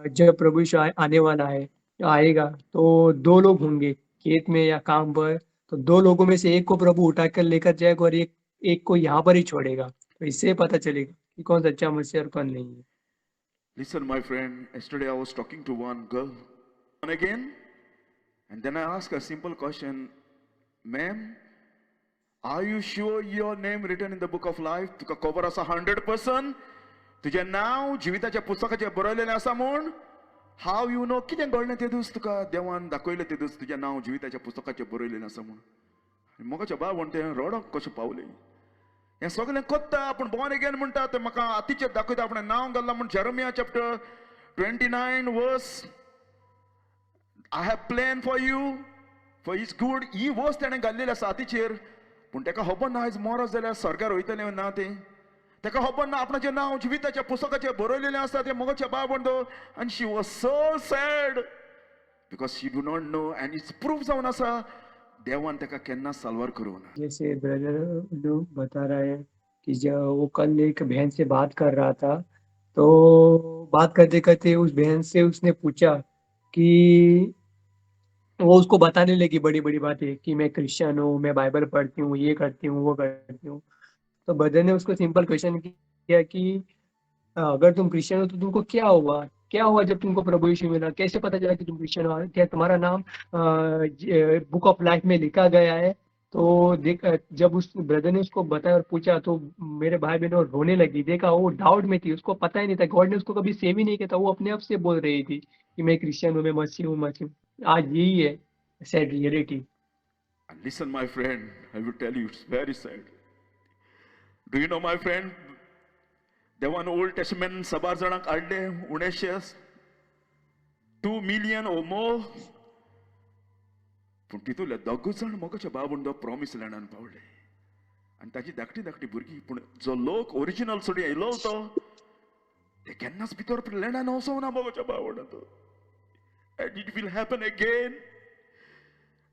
जब प्रभु यीशु आने वाला है, आएगा तो दो लोग होंगे खेत में या काम पर, तो दो लोगों में से एक को प्रभु उठाकर लेकर जाएगा और एक एक को यहाँ पर ही छोड़ेगा। तो इससे पता चलेगा कि कौन सच्चा मसीह और कौन नहीं है। Listen, my friend, yesterday I was talking to one girl. And again, and then I asked a simple question, ma'am, are you sure your name written in the book of life? तुका खबर आसा 100% तुजें नांव जिविताच्या पुस्तकाचेर बरयलेलें आसा म्हूण? How you know? कितें घडलें ते दीस तुका देवान दाखयलें ते दीस तुजें नांव जिविताच्या पुस्तकाचेर बरयलेलें आसा म्हूण? आनी मोगाच्या बाब म्हण तें रडोंक कशें पावलें? हें सगळें कोत्ता पूण बॉर्न अगेन म्हणटा तें म्हाका आतीचेर दाखयता आपणें नांव घाल्लां म्हूण. Jeremiah chapter 29 verse, I have plan for you for is good. ही वर्स तेणें घाल्लेली आसा हातीचेर, पूण तेका खबर ना आयज मरत जाल्यार स्वर्गार वयतलें ना तें. तेका खबर ना आपणाचें नांव जिविताच्या पुस्तकाचेर बरयलेलें आसा तें मोगाच्या बाब म्हणटा. आनी she was so sad because she do not know and it's proof जावन आसा देवान तेका केन्ना साल्वार करूं ना. जैसे ब्रदर जो बता रहा है कि जब वो कल एक बहन से बात कर रहा था, तो बात करते करते उस बहन से उसने पूछा कि वो उसको बताने लगी बड़ी बड़ी बातें कि मैं क्रिश्चियन हूँ, मैं बाइबल पढ़ती हूँ, ये करती हूँ, वो करती हूँ। तो ब्रदर ने उसको सिंपल क्वेश्चन किया कि अगर तुम क्रिश्चियन हो तो तुमको क्या हुआ, क्या हुआ जब तुमको प्रभु यीशु मिला, कैसे पता चला कि तुम क्रिश्चियन हो, क्या तुम्हारा नाम बुक ऑफ लाइफ में लिखा गया है? तो देख, जब उस ब्रदर ने उसको बताया और पूछा तो मेरे भाई बहनों रोने लगी। देखा वो डाउट में थी, उसको पता ही नहीं था, गॉड ने उसको कभी सेव ही नहीं किया था, वो अपने आप से बोल रही थी कि मैं क्रिश्चियन हूँ, मैं मसीह हूँ, मसीह हूँ। आज यही है sad reality. Listen my friend, I will tell you, it's very sad. Do you know my friend, देवान ओल्ड टेस्टमेंट सबार जाणांक हाडले उणेशे 2 million or more, पूण तितूंतले दोगूच जाण मोगाच्या बाब म्हणून प्रॉमीस लँडान पावले आनी ताची धाकटी धाकटी भुरगीं. पूण जो लोक ओरिजिनल सोडी येयलो तो ते केन्नाच भितर लँडान वचोंक ना मोगाच्या बाब म्हणून तो. And it will happen again.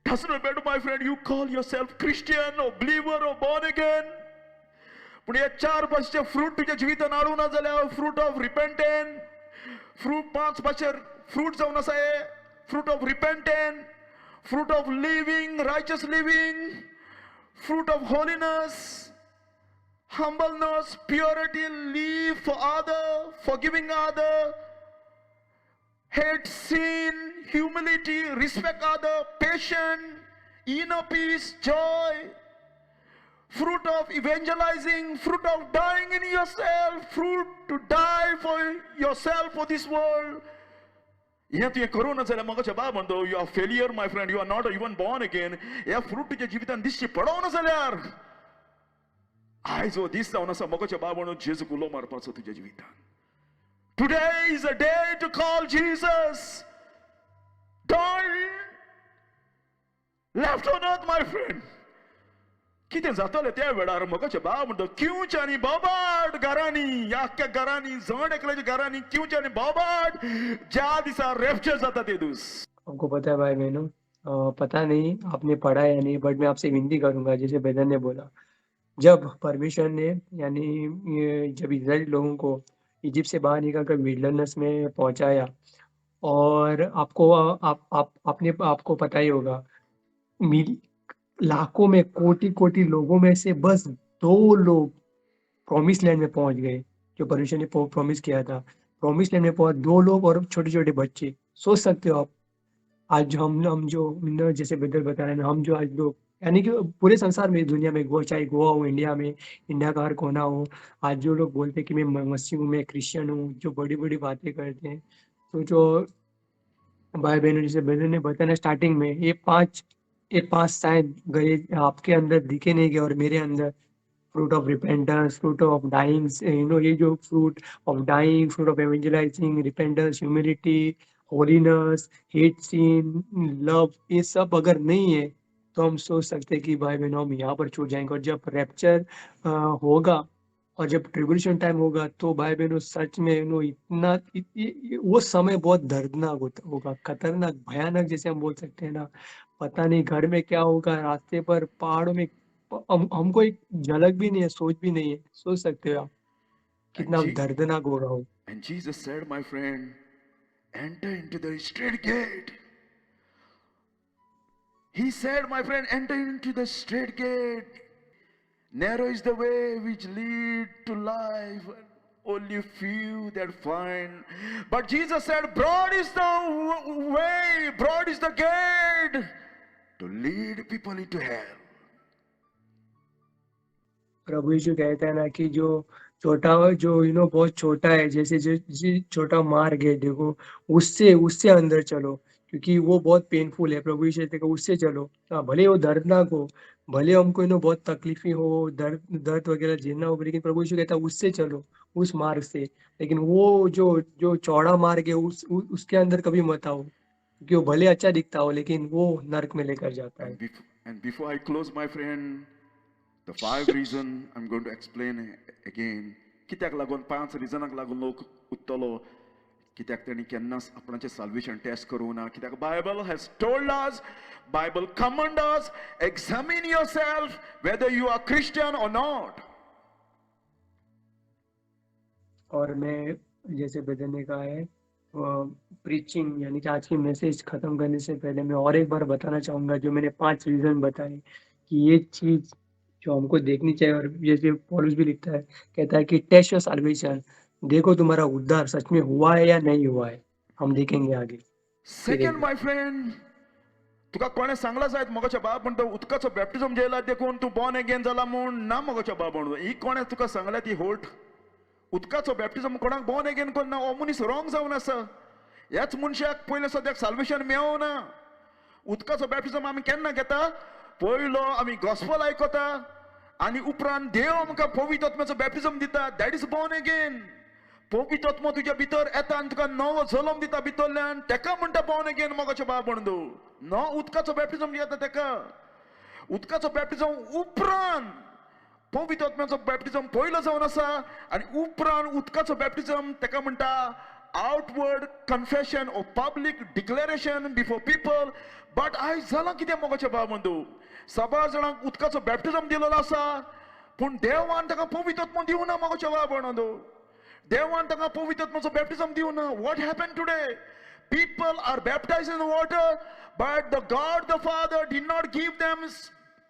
Doesn't matter, my friend, you call yourself Christian or believer or born again. पूण हे चार भाशेचे फ्रूट तुज्या जिवितान हाडूंक ना जाल्यार फ्रूट ऑफ रिपेंटन, फ्रूट पांच भाशे फ्रूट जावन आसा हे, fruit of repentance, fruit of living, righteous living, fruit of holiness, humbleness, purity, live for other, forgiving other, hate sin, humility, respect other, patience, inner peace, joy, fruit of evangelizing, fruit of dying in yourself, fruit to die for yourself for this world. हें तुवें करूं ना जाल्यार म्हाका बाब म्हणतो you are failure my friend, you are not even born again. ह्या fruit तुज्या जिवितान दिश्टी पडोवं ना जाल्यार आयज हो दीस जावन आसा मोगाच्या बाब म्हणून जेजूक उलो मारपाचो तुज्या जिवितान. Today is a day to call Jesus. Don't left on earth, my friend. कितें जातलें त्या वेळार मोगाचे बाब म्हणतो किंवच्या आनी बोबाट घरांनी, आख्ख्या घरांनी, जण एकल्याच्या घरांनी किंवच्या आनी बोबाट ज्या दिसा रॅप्चर जाता ते दीस. आपको पता है भाई बहनों, पता नहीं आपने पढ़ा या नहीं, बट मैं आपसे विनती करूंगा, जैसे ब्रदर ने बोला, जब परमेश्वर ने यानी जब इजराइल लोगों को इजिप्ट से बाहर निकलकर विल्डरनेस में पहुंचाया, और आपको आप, आप आपने आपको पता ही होगा लाखों में, कोटि कोटि लोगों में से बस 2 लोग प्रॉमिस लैंड में पहुंच गए, जो परमेश्वर ने प्रॉमिस किया था। प्रॉमिस लैंड में पहुंच 2 लोग और छोटे छोटे बच्चे। सोच सकते हो आप, आज हम जो न, जैसे ब्रदर बता रहे हैं, हम जो आज लोग, यानी कि पूरे संसार में, दुनिया में, गोवा, चाहे गोवा हो, इंडिया में, इंडिया का हर कोना हो, आज जो लोग बोलते हैं कि मैं मसीह हूँ, मैं क्रिश्चियन हूँ, जो बड़ी बड़ी बातें करते हैं, तो जो भाई बहनों, जैसे ब्रदर ने बताया ना स्टार्टिंग में, ये पांच साइन गए आपके अंदर दिखे नहीं गए और मेरे अंदर fruit of repentance, fruit of dying, you know, ये जो fruit of dying, fruit of evangelizing, repentance, humility, holiness, hate sin, love, ये सब अगर नहीं है तो हम सोच सकते हैं कि भाई बहनों हम यहाँ पर छूट जाएंगे। और जब रैप्चर होगा और जब ट्रिबुलेशन टाइम होगा तो भाई बहनों सच में you know, इतना वो समय बहुत दर्दनाक होगा, खतरनाक, भयानक जैसे हम बोल सकते हैं ना। पता नहीं घर में क्या होगा, रास्ते पर, पहाड़ों में, हमको एक झलक भी नहीं है, सोच भी नहीं है। सोच सकते हो आप कितना दर्दनाक होगा वो। And Jesus said, my friend, enter into the straight gate. He said, my friend, enter into the straight gate. Narrow is the way which lead to life, only few that find. But Jesus said, broad is the way, broad is the gate to lead people into hell. प्रभु यीशु कहता है ना कि जो छोटा, जो you know बहुत छोटा है, जैसे जो छोटा मार्ग है देखो, उससे अंदर चलो, क्योंकि वो बहुत पेनफुल है। प्रभु यीशु कहते हैं उससे चलो, हाँ, भले वो दर्दनाक हो, भले हमको you know बहुत तकलीफी हो, दर्द वगैरह झेलना हो, लेकिन प्रभु यीशु कहता है उससे चलो, उस मार्ग से। लेकिन वो जो चौड़ा मार्ग है उसके अंदर कभी मत आओ, क्योंकि वो भले अच्छा दिखता हो लेकिन वो नर्क में लेकर जाता है। And before I close, my friend, the 5 reason I'm going to explain again. कित्याक लागून 5 रिजनाक लागून लोक उत्तलो, कित्याक तेणी केन्नाच आपणाचें साल्वेशन टेस्ट करूं ना। कित्याक Bible has told us, Bible command us, examine yourself whether you are Christian or not. और मैं जैसे ब्रदर ने कहा है, प्रीचिंग यानी कि आज की मैसेज खत्म करने से पहले मैं और एक बार बताना चाहूँगा जो मैंने 5 रीजन बताए कि ये चीज़ जो हमको देखनी चाहिए। और जैसे पौलुस भी लिखता है, कहता है कि टेस्ट your salvation, देखो तुम्हारा उद्धार सच में हुआ है या नहीं हुआ है, हम देखेंगे आगे। सेकंड my friend, तुका कोणे सांगला जायत मगाच्या बाब म्हणतो उदकाचो बॅप्टिझम जेला देखून तूं बॉर्न अगेन जाला म्हूण ना। मगाच्या बाब म्हणून ही कोणे तुका सांगल्या ती होल्ट उदकाचो बॅप्टिझम कोणाक बॉर्न अगेन करना, हो मनीस रॉंग जावन आसा। ह्याच मनशाक पयलें सद्याक साल्वेशन मेळना। उदकाचो बॅप्टिझम आमी केन्ना घेता? पयलो आमी गॉस्पल आयकता आनी उपरांत देव आमकां पवित्र आत्म्याचो बॅप्टिझम दिता। That is born again. पवित्र आत्मो तुज्या भितर येता आनी तुका नवो जल्म दिता भितरल्यान, तेका म्हणटा बॉर्न अगेन। मगाचो बाब म्हणदो न उदकाचो बॅप्टिझम येता तेका, उदकाचो बॅप्टिझम उपरांत पवित्र आत्म्याचो बॅप्टिझम पयलो जावन आसा आनी उपरांत उदकाचो बॅप्टिझम तेका म्हणटा outward confession or public declaration before people. But आयज जालां कितें मगाचें बाब म्हणदो, साबार जाणांक उदकाचो बॅप्टिझम दिलेलो आसा पूण देवान ताका पवित्र आत्मो दिवना। मगाचें बाब म्हणदो देवान ताका पवित्र आत्म्याचो बॅप्टिझम दिवना। What happen today? People are baptized in water, but the God the Father did not give them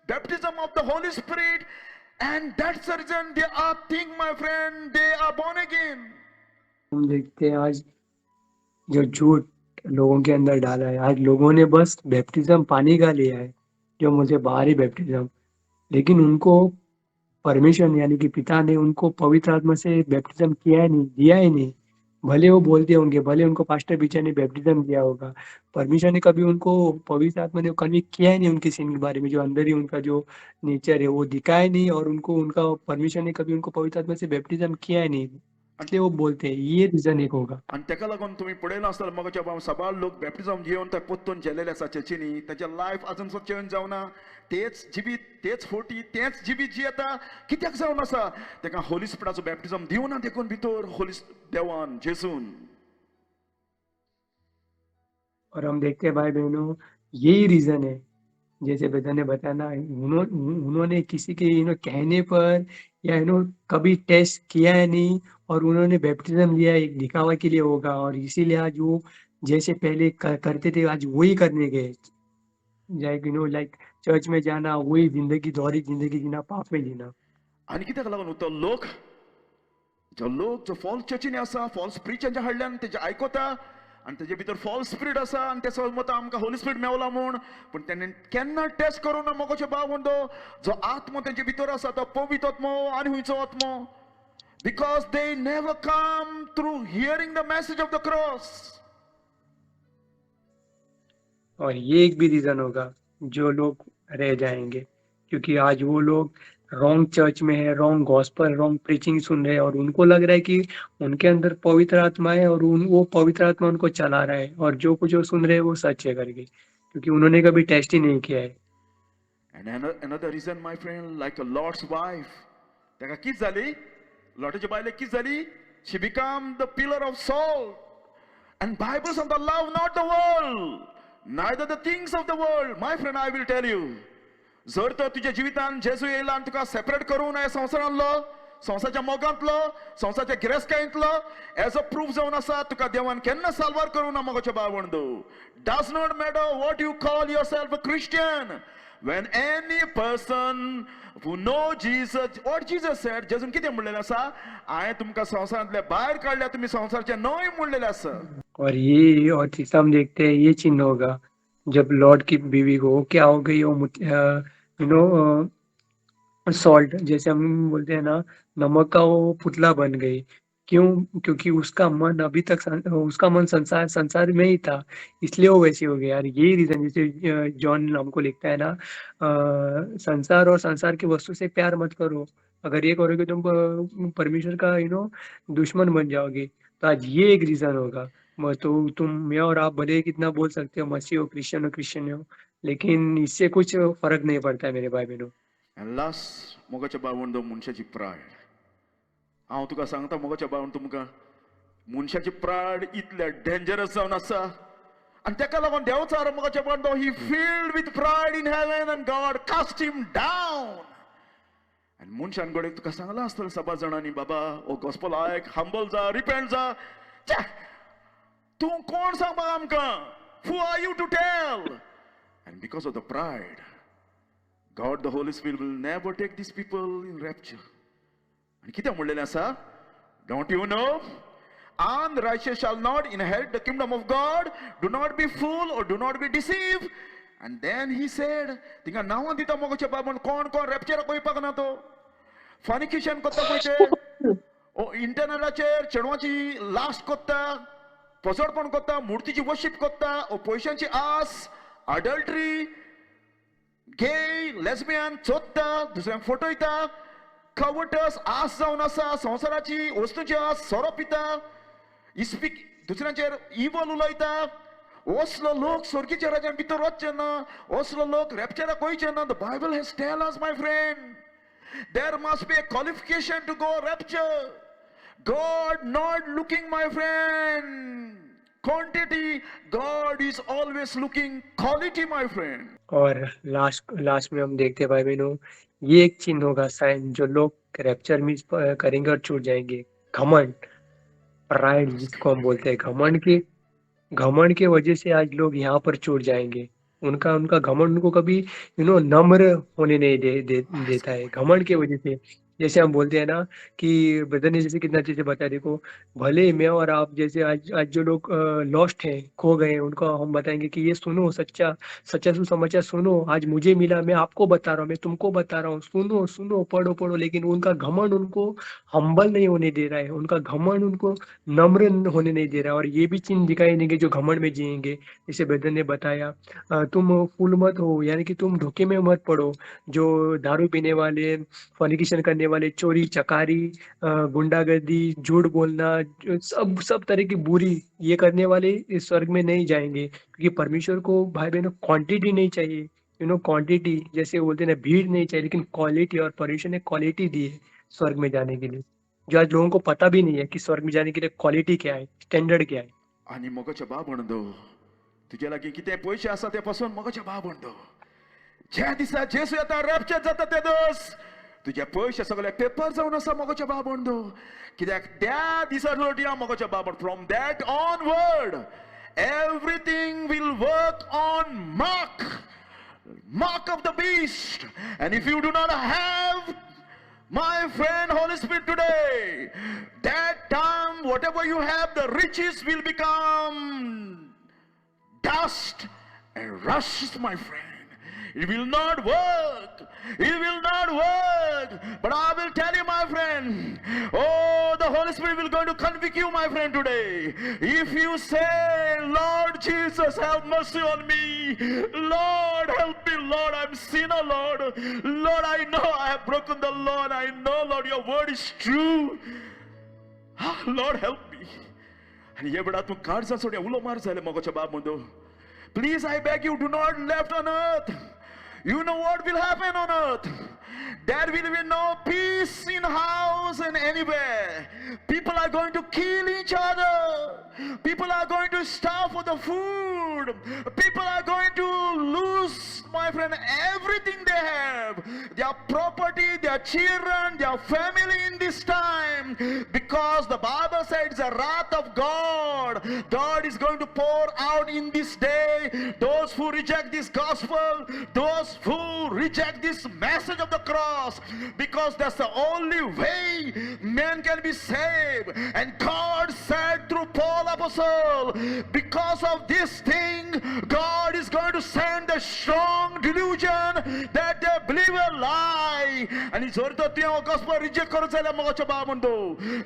baptism of the Holy Spirit, and that's the reason they are think, my friend, they are born again. हम देखते हैं आज जो झूठ लोगों K अंदर डाला है, आज लोगों ने बस बैप्टिज्म पानी का लिया है, जो मुझे बाहरी बैप्टिज्म, लेकिन उनको परमेश्वर यानी कि पिता ने उनको पवित्र आत्मा से बैप्टिज्म किया ही नहीं, दिया ही नहीं। भले वो बोलते होंगे, भले उनको पास्टर बीचा ने बैप्टिज्म दिया होगा, परमेश्वर ने कभी उनको पवित्र आत्मा ने कन्विक्ट किया ही नहीं उनके सिन के बारे में, जो अंदर ही उनका जो नेचर है वो दिखाया नहीं, और उनको उनका परमेश्वर ने कभी उनको पवित्र आत्मा से बैप्टिज्म किया ही नहीं, इसलिए वो बोलते हैं। ये रीजन एक होगा। आनी तेका लागून तुमी पळयलां आसतलें मगाच्या बाब साबार लोक बॅप्टिझम घेवन ते परतून जेलेले आसा चर्चींनी, तांचे लायफ आजून सुद्दां चेंज जावना, तेच जिवीत, तेच फोटी, तेच जिवीत जियेता। कित्याक जावन आसा? तेका होली स्पिरिटाचो बॅप्टिझम दिवना देखून भितर होली देवान जेजून। और हम देखते हैं भाई बहनों, यही रीजन है, जैसे ब्रदर ने बताया ना, उन्होंने किसी के you know कहने पर या you know कभी टेस्ट किया है नहीं, और उन्होंने बैप्टिज्म लिया एक दिखावा के लिए होगा, और इसीलिए आज वो जैसे पहले करते थे आज वही करने गए। Like you know like church में जाना, वही जिंदगी, दोहरी जिंदगी जीना, पाप में जीना। आनी कित्याक लागून तो लोक, जो लोक जो फॉल्स चर्चीनी आसा, फॉल्स प्रिचांच्या हाडल्यान तेजे आयकता आनी तेजे भितर फॉल्स स्पिरीट आसा आनी ते समजता आमकां होली स्पिरीट मेवला म्हूण, पूण तेणे केन्ना टेस्ट करूं ना मोगोचे भाव म्हणतो जो आत्मो तेंचे भितर आसा तो पवित्र आत्मो आनी खंयचो आत्मो, because they never come through hearing the message of the cross. और ये एक भी रीजन होगा जो लोग रह जाएंगे, क्योंकि आज वो लोग रॉन्ग चर्च में है, रॉन्ग गॉस्पल, रॉन्ग प्रीचिंग सुन रहे हैं और उनको लग रहा है कि उनके अंदर पवित्र आत्मा है और वो पवित्र आत्मा उनको चला रहा है और जो कुछ वो सुन रहे हैं वो सच है करके, क्योंकि उन्होंने कभी टेस्ट ही नहीं किया है। And another reason, my friend, like a Lot's wife, ताका कित जाली, लॉटाच्या बायलेक कित जाली, she become the pillar of salt. And Bible सांगता love not the world, neither the things of the world. My friend, I will tell you, जर तर तुज्या जिवितान जेजू येयला आनी तुका सेपरेट करूं ना संवसारांतलो, संवसाराच्या मोगांतलो, संवसाराच्या गिरेस्तकायेंतलो, एज अ प्रूफ जावन आसा तुका देवान केन्ना साल्वार करूं ना मोगाचे भाव. Does not matter what you call yourself a Christian, when any person who know Jesus, what Jesus said, जेजून कितें म्हणलेलें आसा, हांवें तुमकां संवसारांतले भायर काडल्या, तुमी संवसाराचे न्हय म्हणलेलें आसा. और ये और तीसरा हम देखते हैं ये चिन्ह होगा जब लॉट की बीवी को क्या हो गई, वो you know salt जैसे हम बोलते हैं ना, नमक का वो पुतला बन गई। क्यों? क्योंकि उसका मन अभी तक उसका मन संसार संसार में ही था, इसलिए वो वैसी हो गई। यार यही रीजन, जैसे जॉन हमको लिखता है ना, संसार और संसार की वस्तु से प्यार मत करो, अगर ये करोगे तुम परमेश्वर का you know दुश्मन बन जाओगे। तो आज ये एक रीजन होगा। तो तुम, मैं और आप भले कितना बोल सकते हो मसीह हो, क्रिश्चियन हो, क्रिश्चियन हो, लेकिन इससे कुछ फर्क नहीं पड़ता है मेरे भाई बहनों। And last, मोगाच्या भावंडो, मनशाची प्रायड. हांव तुका सांगता मोगाच्या भावंड, तुमकां मनशाची प्रायड इतल्या डेंजरस जावन आसा आनी तेका लागून देंवचार मोगाच्या भावंडो, he filled with pride in heaven and God cast him down. आनी मनशान घडये तुका सांगलां आसतलें सभा जाणांनी, बाबा हो गॉस्पल आयक, हंबल जा, रिपेंट जा. च्या, तूं कोण सांगपाक आमकां, who are you to tell? And because of the pride, God the Holy Spirit will never take these people in rapture. आनी कितें म्हणलेलें आसा, don't you know unrighteous shall not inherit the kingdom of God, do not be fool or do not be deceived. And then he said, तिंगा नांवां दिता मोगाच्या बाबून, कोण कोण रॅप्चराक वयपाक ना, तो फॉनिकेशन करता पळय ते, ओ इंटरनॅटाचेर चेडवाची लास्ट करता, फसडपण करता, मुर्तीची वर्शीप करता, ओ पयशांची आस, अडल्ट्री, गे, लेस्बियन चोदता, दुसऱ्यांक फटयता, कवटस आस जावन आसा, संवसाराची वस्तूची आस, सोरो पिता, इस्पीक दुसऱ्यांचेर इवल उलयता. असलो लोक स्वर्गीच्या राज्यान भितर वचचे ना, असलो लोक रॅप्चराक वयचे ना. The Bible has tell us, my friend, there must be a qualification to go rapture. God not looking, my friend, quantity, God is always looking quality, my friend. Aur last last में हम देखते हैं भाई बहनों, ये एक चिन्ह होगा, साइन, जो लोग रैप्चर मिस करेंगे और छूट जाएंगे। घमंड, प्राइड जिसको हम बोलते हैं, घमंड के वजह से आज लोग यहाँ पर छूट जाएंगे। उनका उनका घमंड उनको कभी you know नम्र होने नहीं दे, दे, देता है। घमंड के वजह से, जैसे हम बोलते हैं ना कि ब्रदर ने जैसे कितना अच्छे से बताया, देखो भले मैं और आप जैसे आज आज जो लोग लॉस्ट हैं, खो गए हैं, उनको हम बताएंगे कि ये सुनो, सच्चा सच्चा सुसमाचार सुनो, आज मुझे मिला, मैं आपको बता रहा हूँ, मैं तुमको बता रहा हूँ, सुनो सुनो, पढ़ो पढ़ो। लेकिन उनका घमंड उनको हम्बल नहीं होने दे रहा है, उनका घमंड उनको नम्र होने नहीं दे रहा है। और ये भी चिन्ह दिखाई देंगे जो घमंड में जिएंगे, जैसे ब्रदर ने बताया, तुम फूल मत हो, यानी कि तुम धोखे में मत पड़ो। जो दारू पीने वाले, फॉर्निकेशन करने वाले, चोरी चकारी, गुंडागर्दी, झूठ बोलना, सब सब तरह की बुरी ये करने वाले इस स्वर्ग में नहीं जाएंगे। क्योंकि परमेश्वर को भाई बहनों क्वांटिटी नहीं चाहिए, you know quantity जैसे बोलते हैं ना, भीड़ नहीं चाहिए, लेकिन क्वालिटी। और परमेश्वर ने क्वालिटी दी है स्वर्ग में जाने के लिए, जो आज लोगों को पता भी नहीं है कि स्वर्ग में जाने के लिए क्वालिटी क्या है, स्टैंडर्ड क्या है। आनी मोगाच्या भाव तुज्या लागीं कितें पयशे आसा ते पासून मोगाच्या भाव, ज्या दिसा जेसू येता रॅप्चर जाता ते दोस तुजे पयशे सगळे पेपर जावन आसा मोगाच्या भाव, कित्याक त्या दिसा लोटया मोगाच्या भाव, from that onward everything will work on mark. Mark of the beast. And if you do not have, my friend, Holy Spirit today, that time whatever you have, the riches will become dust and rust, my friend. It will not work. It will not work. But I will tell you, my friend, oh, the Holy Spirit will going to convict you, my friend, today. If you say, Lord Jesus, have mercy on me. Lord, help me, Lord. I'm sinner, Lord. Lord, I know I have broken the law. And I know, Lord, your word is true. Lord, help me. आनी हे वेळार तूं काळजां सोड उलो मार जालें मोगाच्या बाब म्हणतो. Please, I beg you, do not left on earth. You know what will happen on earth. There will be no peace in house and anywhere. People are going to kill each other. People are going to starve for the food. People are going to lose, my friend, everything they have. Their property, their children, their family in this time. Because the Bible says the wrath of God. God is going to pour out in this day. Those who reject this gospel, those who reject this message of the cross, because that's the only way man can be saved. And God said through Paul Apostle, because of this thing, God is going to send a strong delusion that they believe a lie. आनी जर तर तुवें gospel reject करत जाल्यार मोगाचो बाब म्हणतो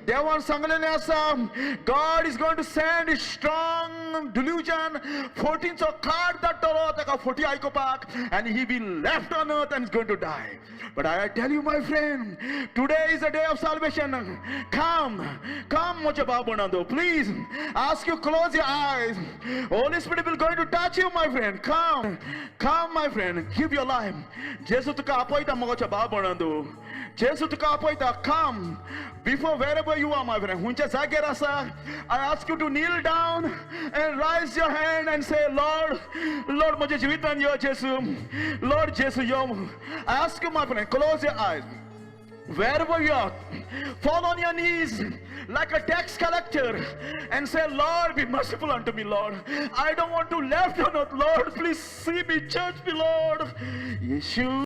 देवान सांगलेलें आसा, God is going to send a strong delusion. फोटींचो काड धाडटलो ताका फोटी आयकुपाक, and he will left on earth and is going to die. But I tell you, my friend, today is a day of salvation. Come, come, म्हज्या बाब म्हणतो, please ask you, close your eyes. Holy Spirit will going to touch you, my friend. Come, come, my friend, give your life. जेजू तुका आपयता मोगाच्या बाब म्हणतो, जेजू तुका आपयता. Come before wherever you are, my friend. खंयच्या जाग्यार आसा, I ask you to kneel down and raise your hand and say, Lord, Lord, म्हज्या जिवितान यो जेजू, Lord जेजू यो. I ask you, my friend, close your eyes. Wherever you are, fall on your knees like a tax collector and say, Lord, be merciful unto me, Lord. I don't want to left on earth, Lord. Please see me, judge me, Lord. Yeshua.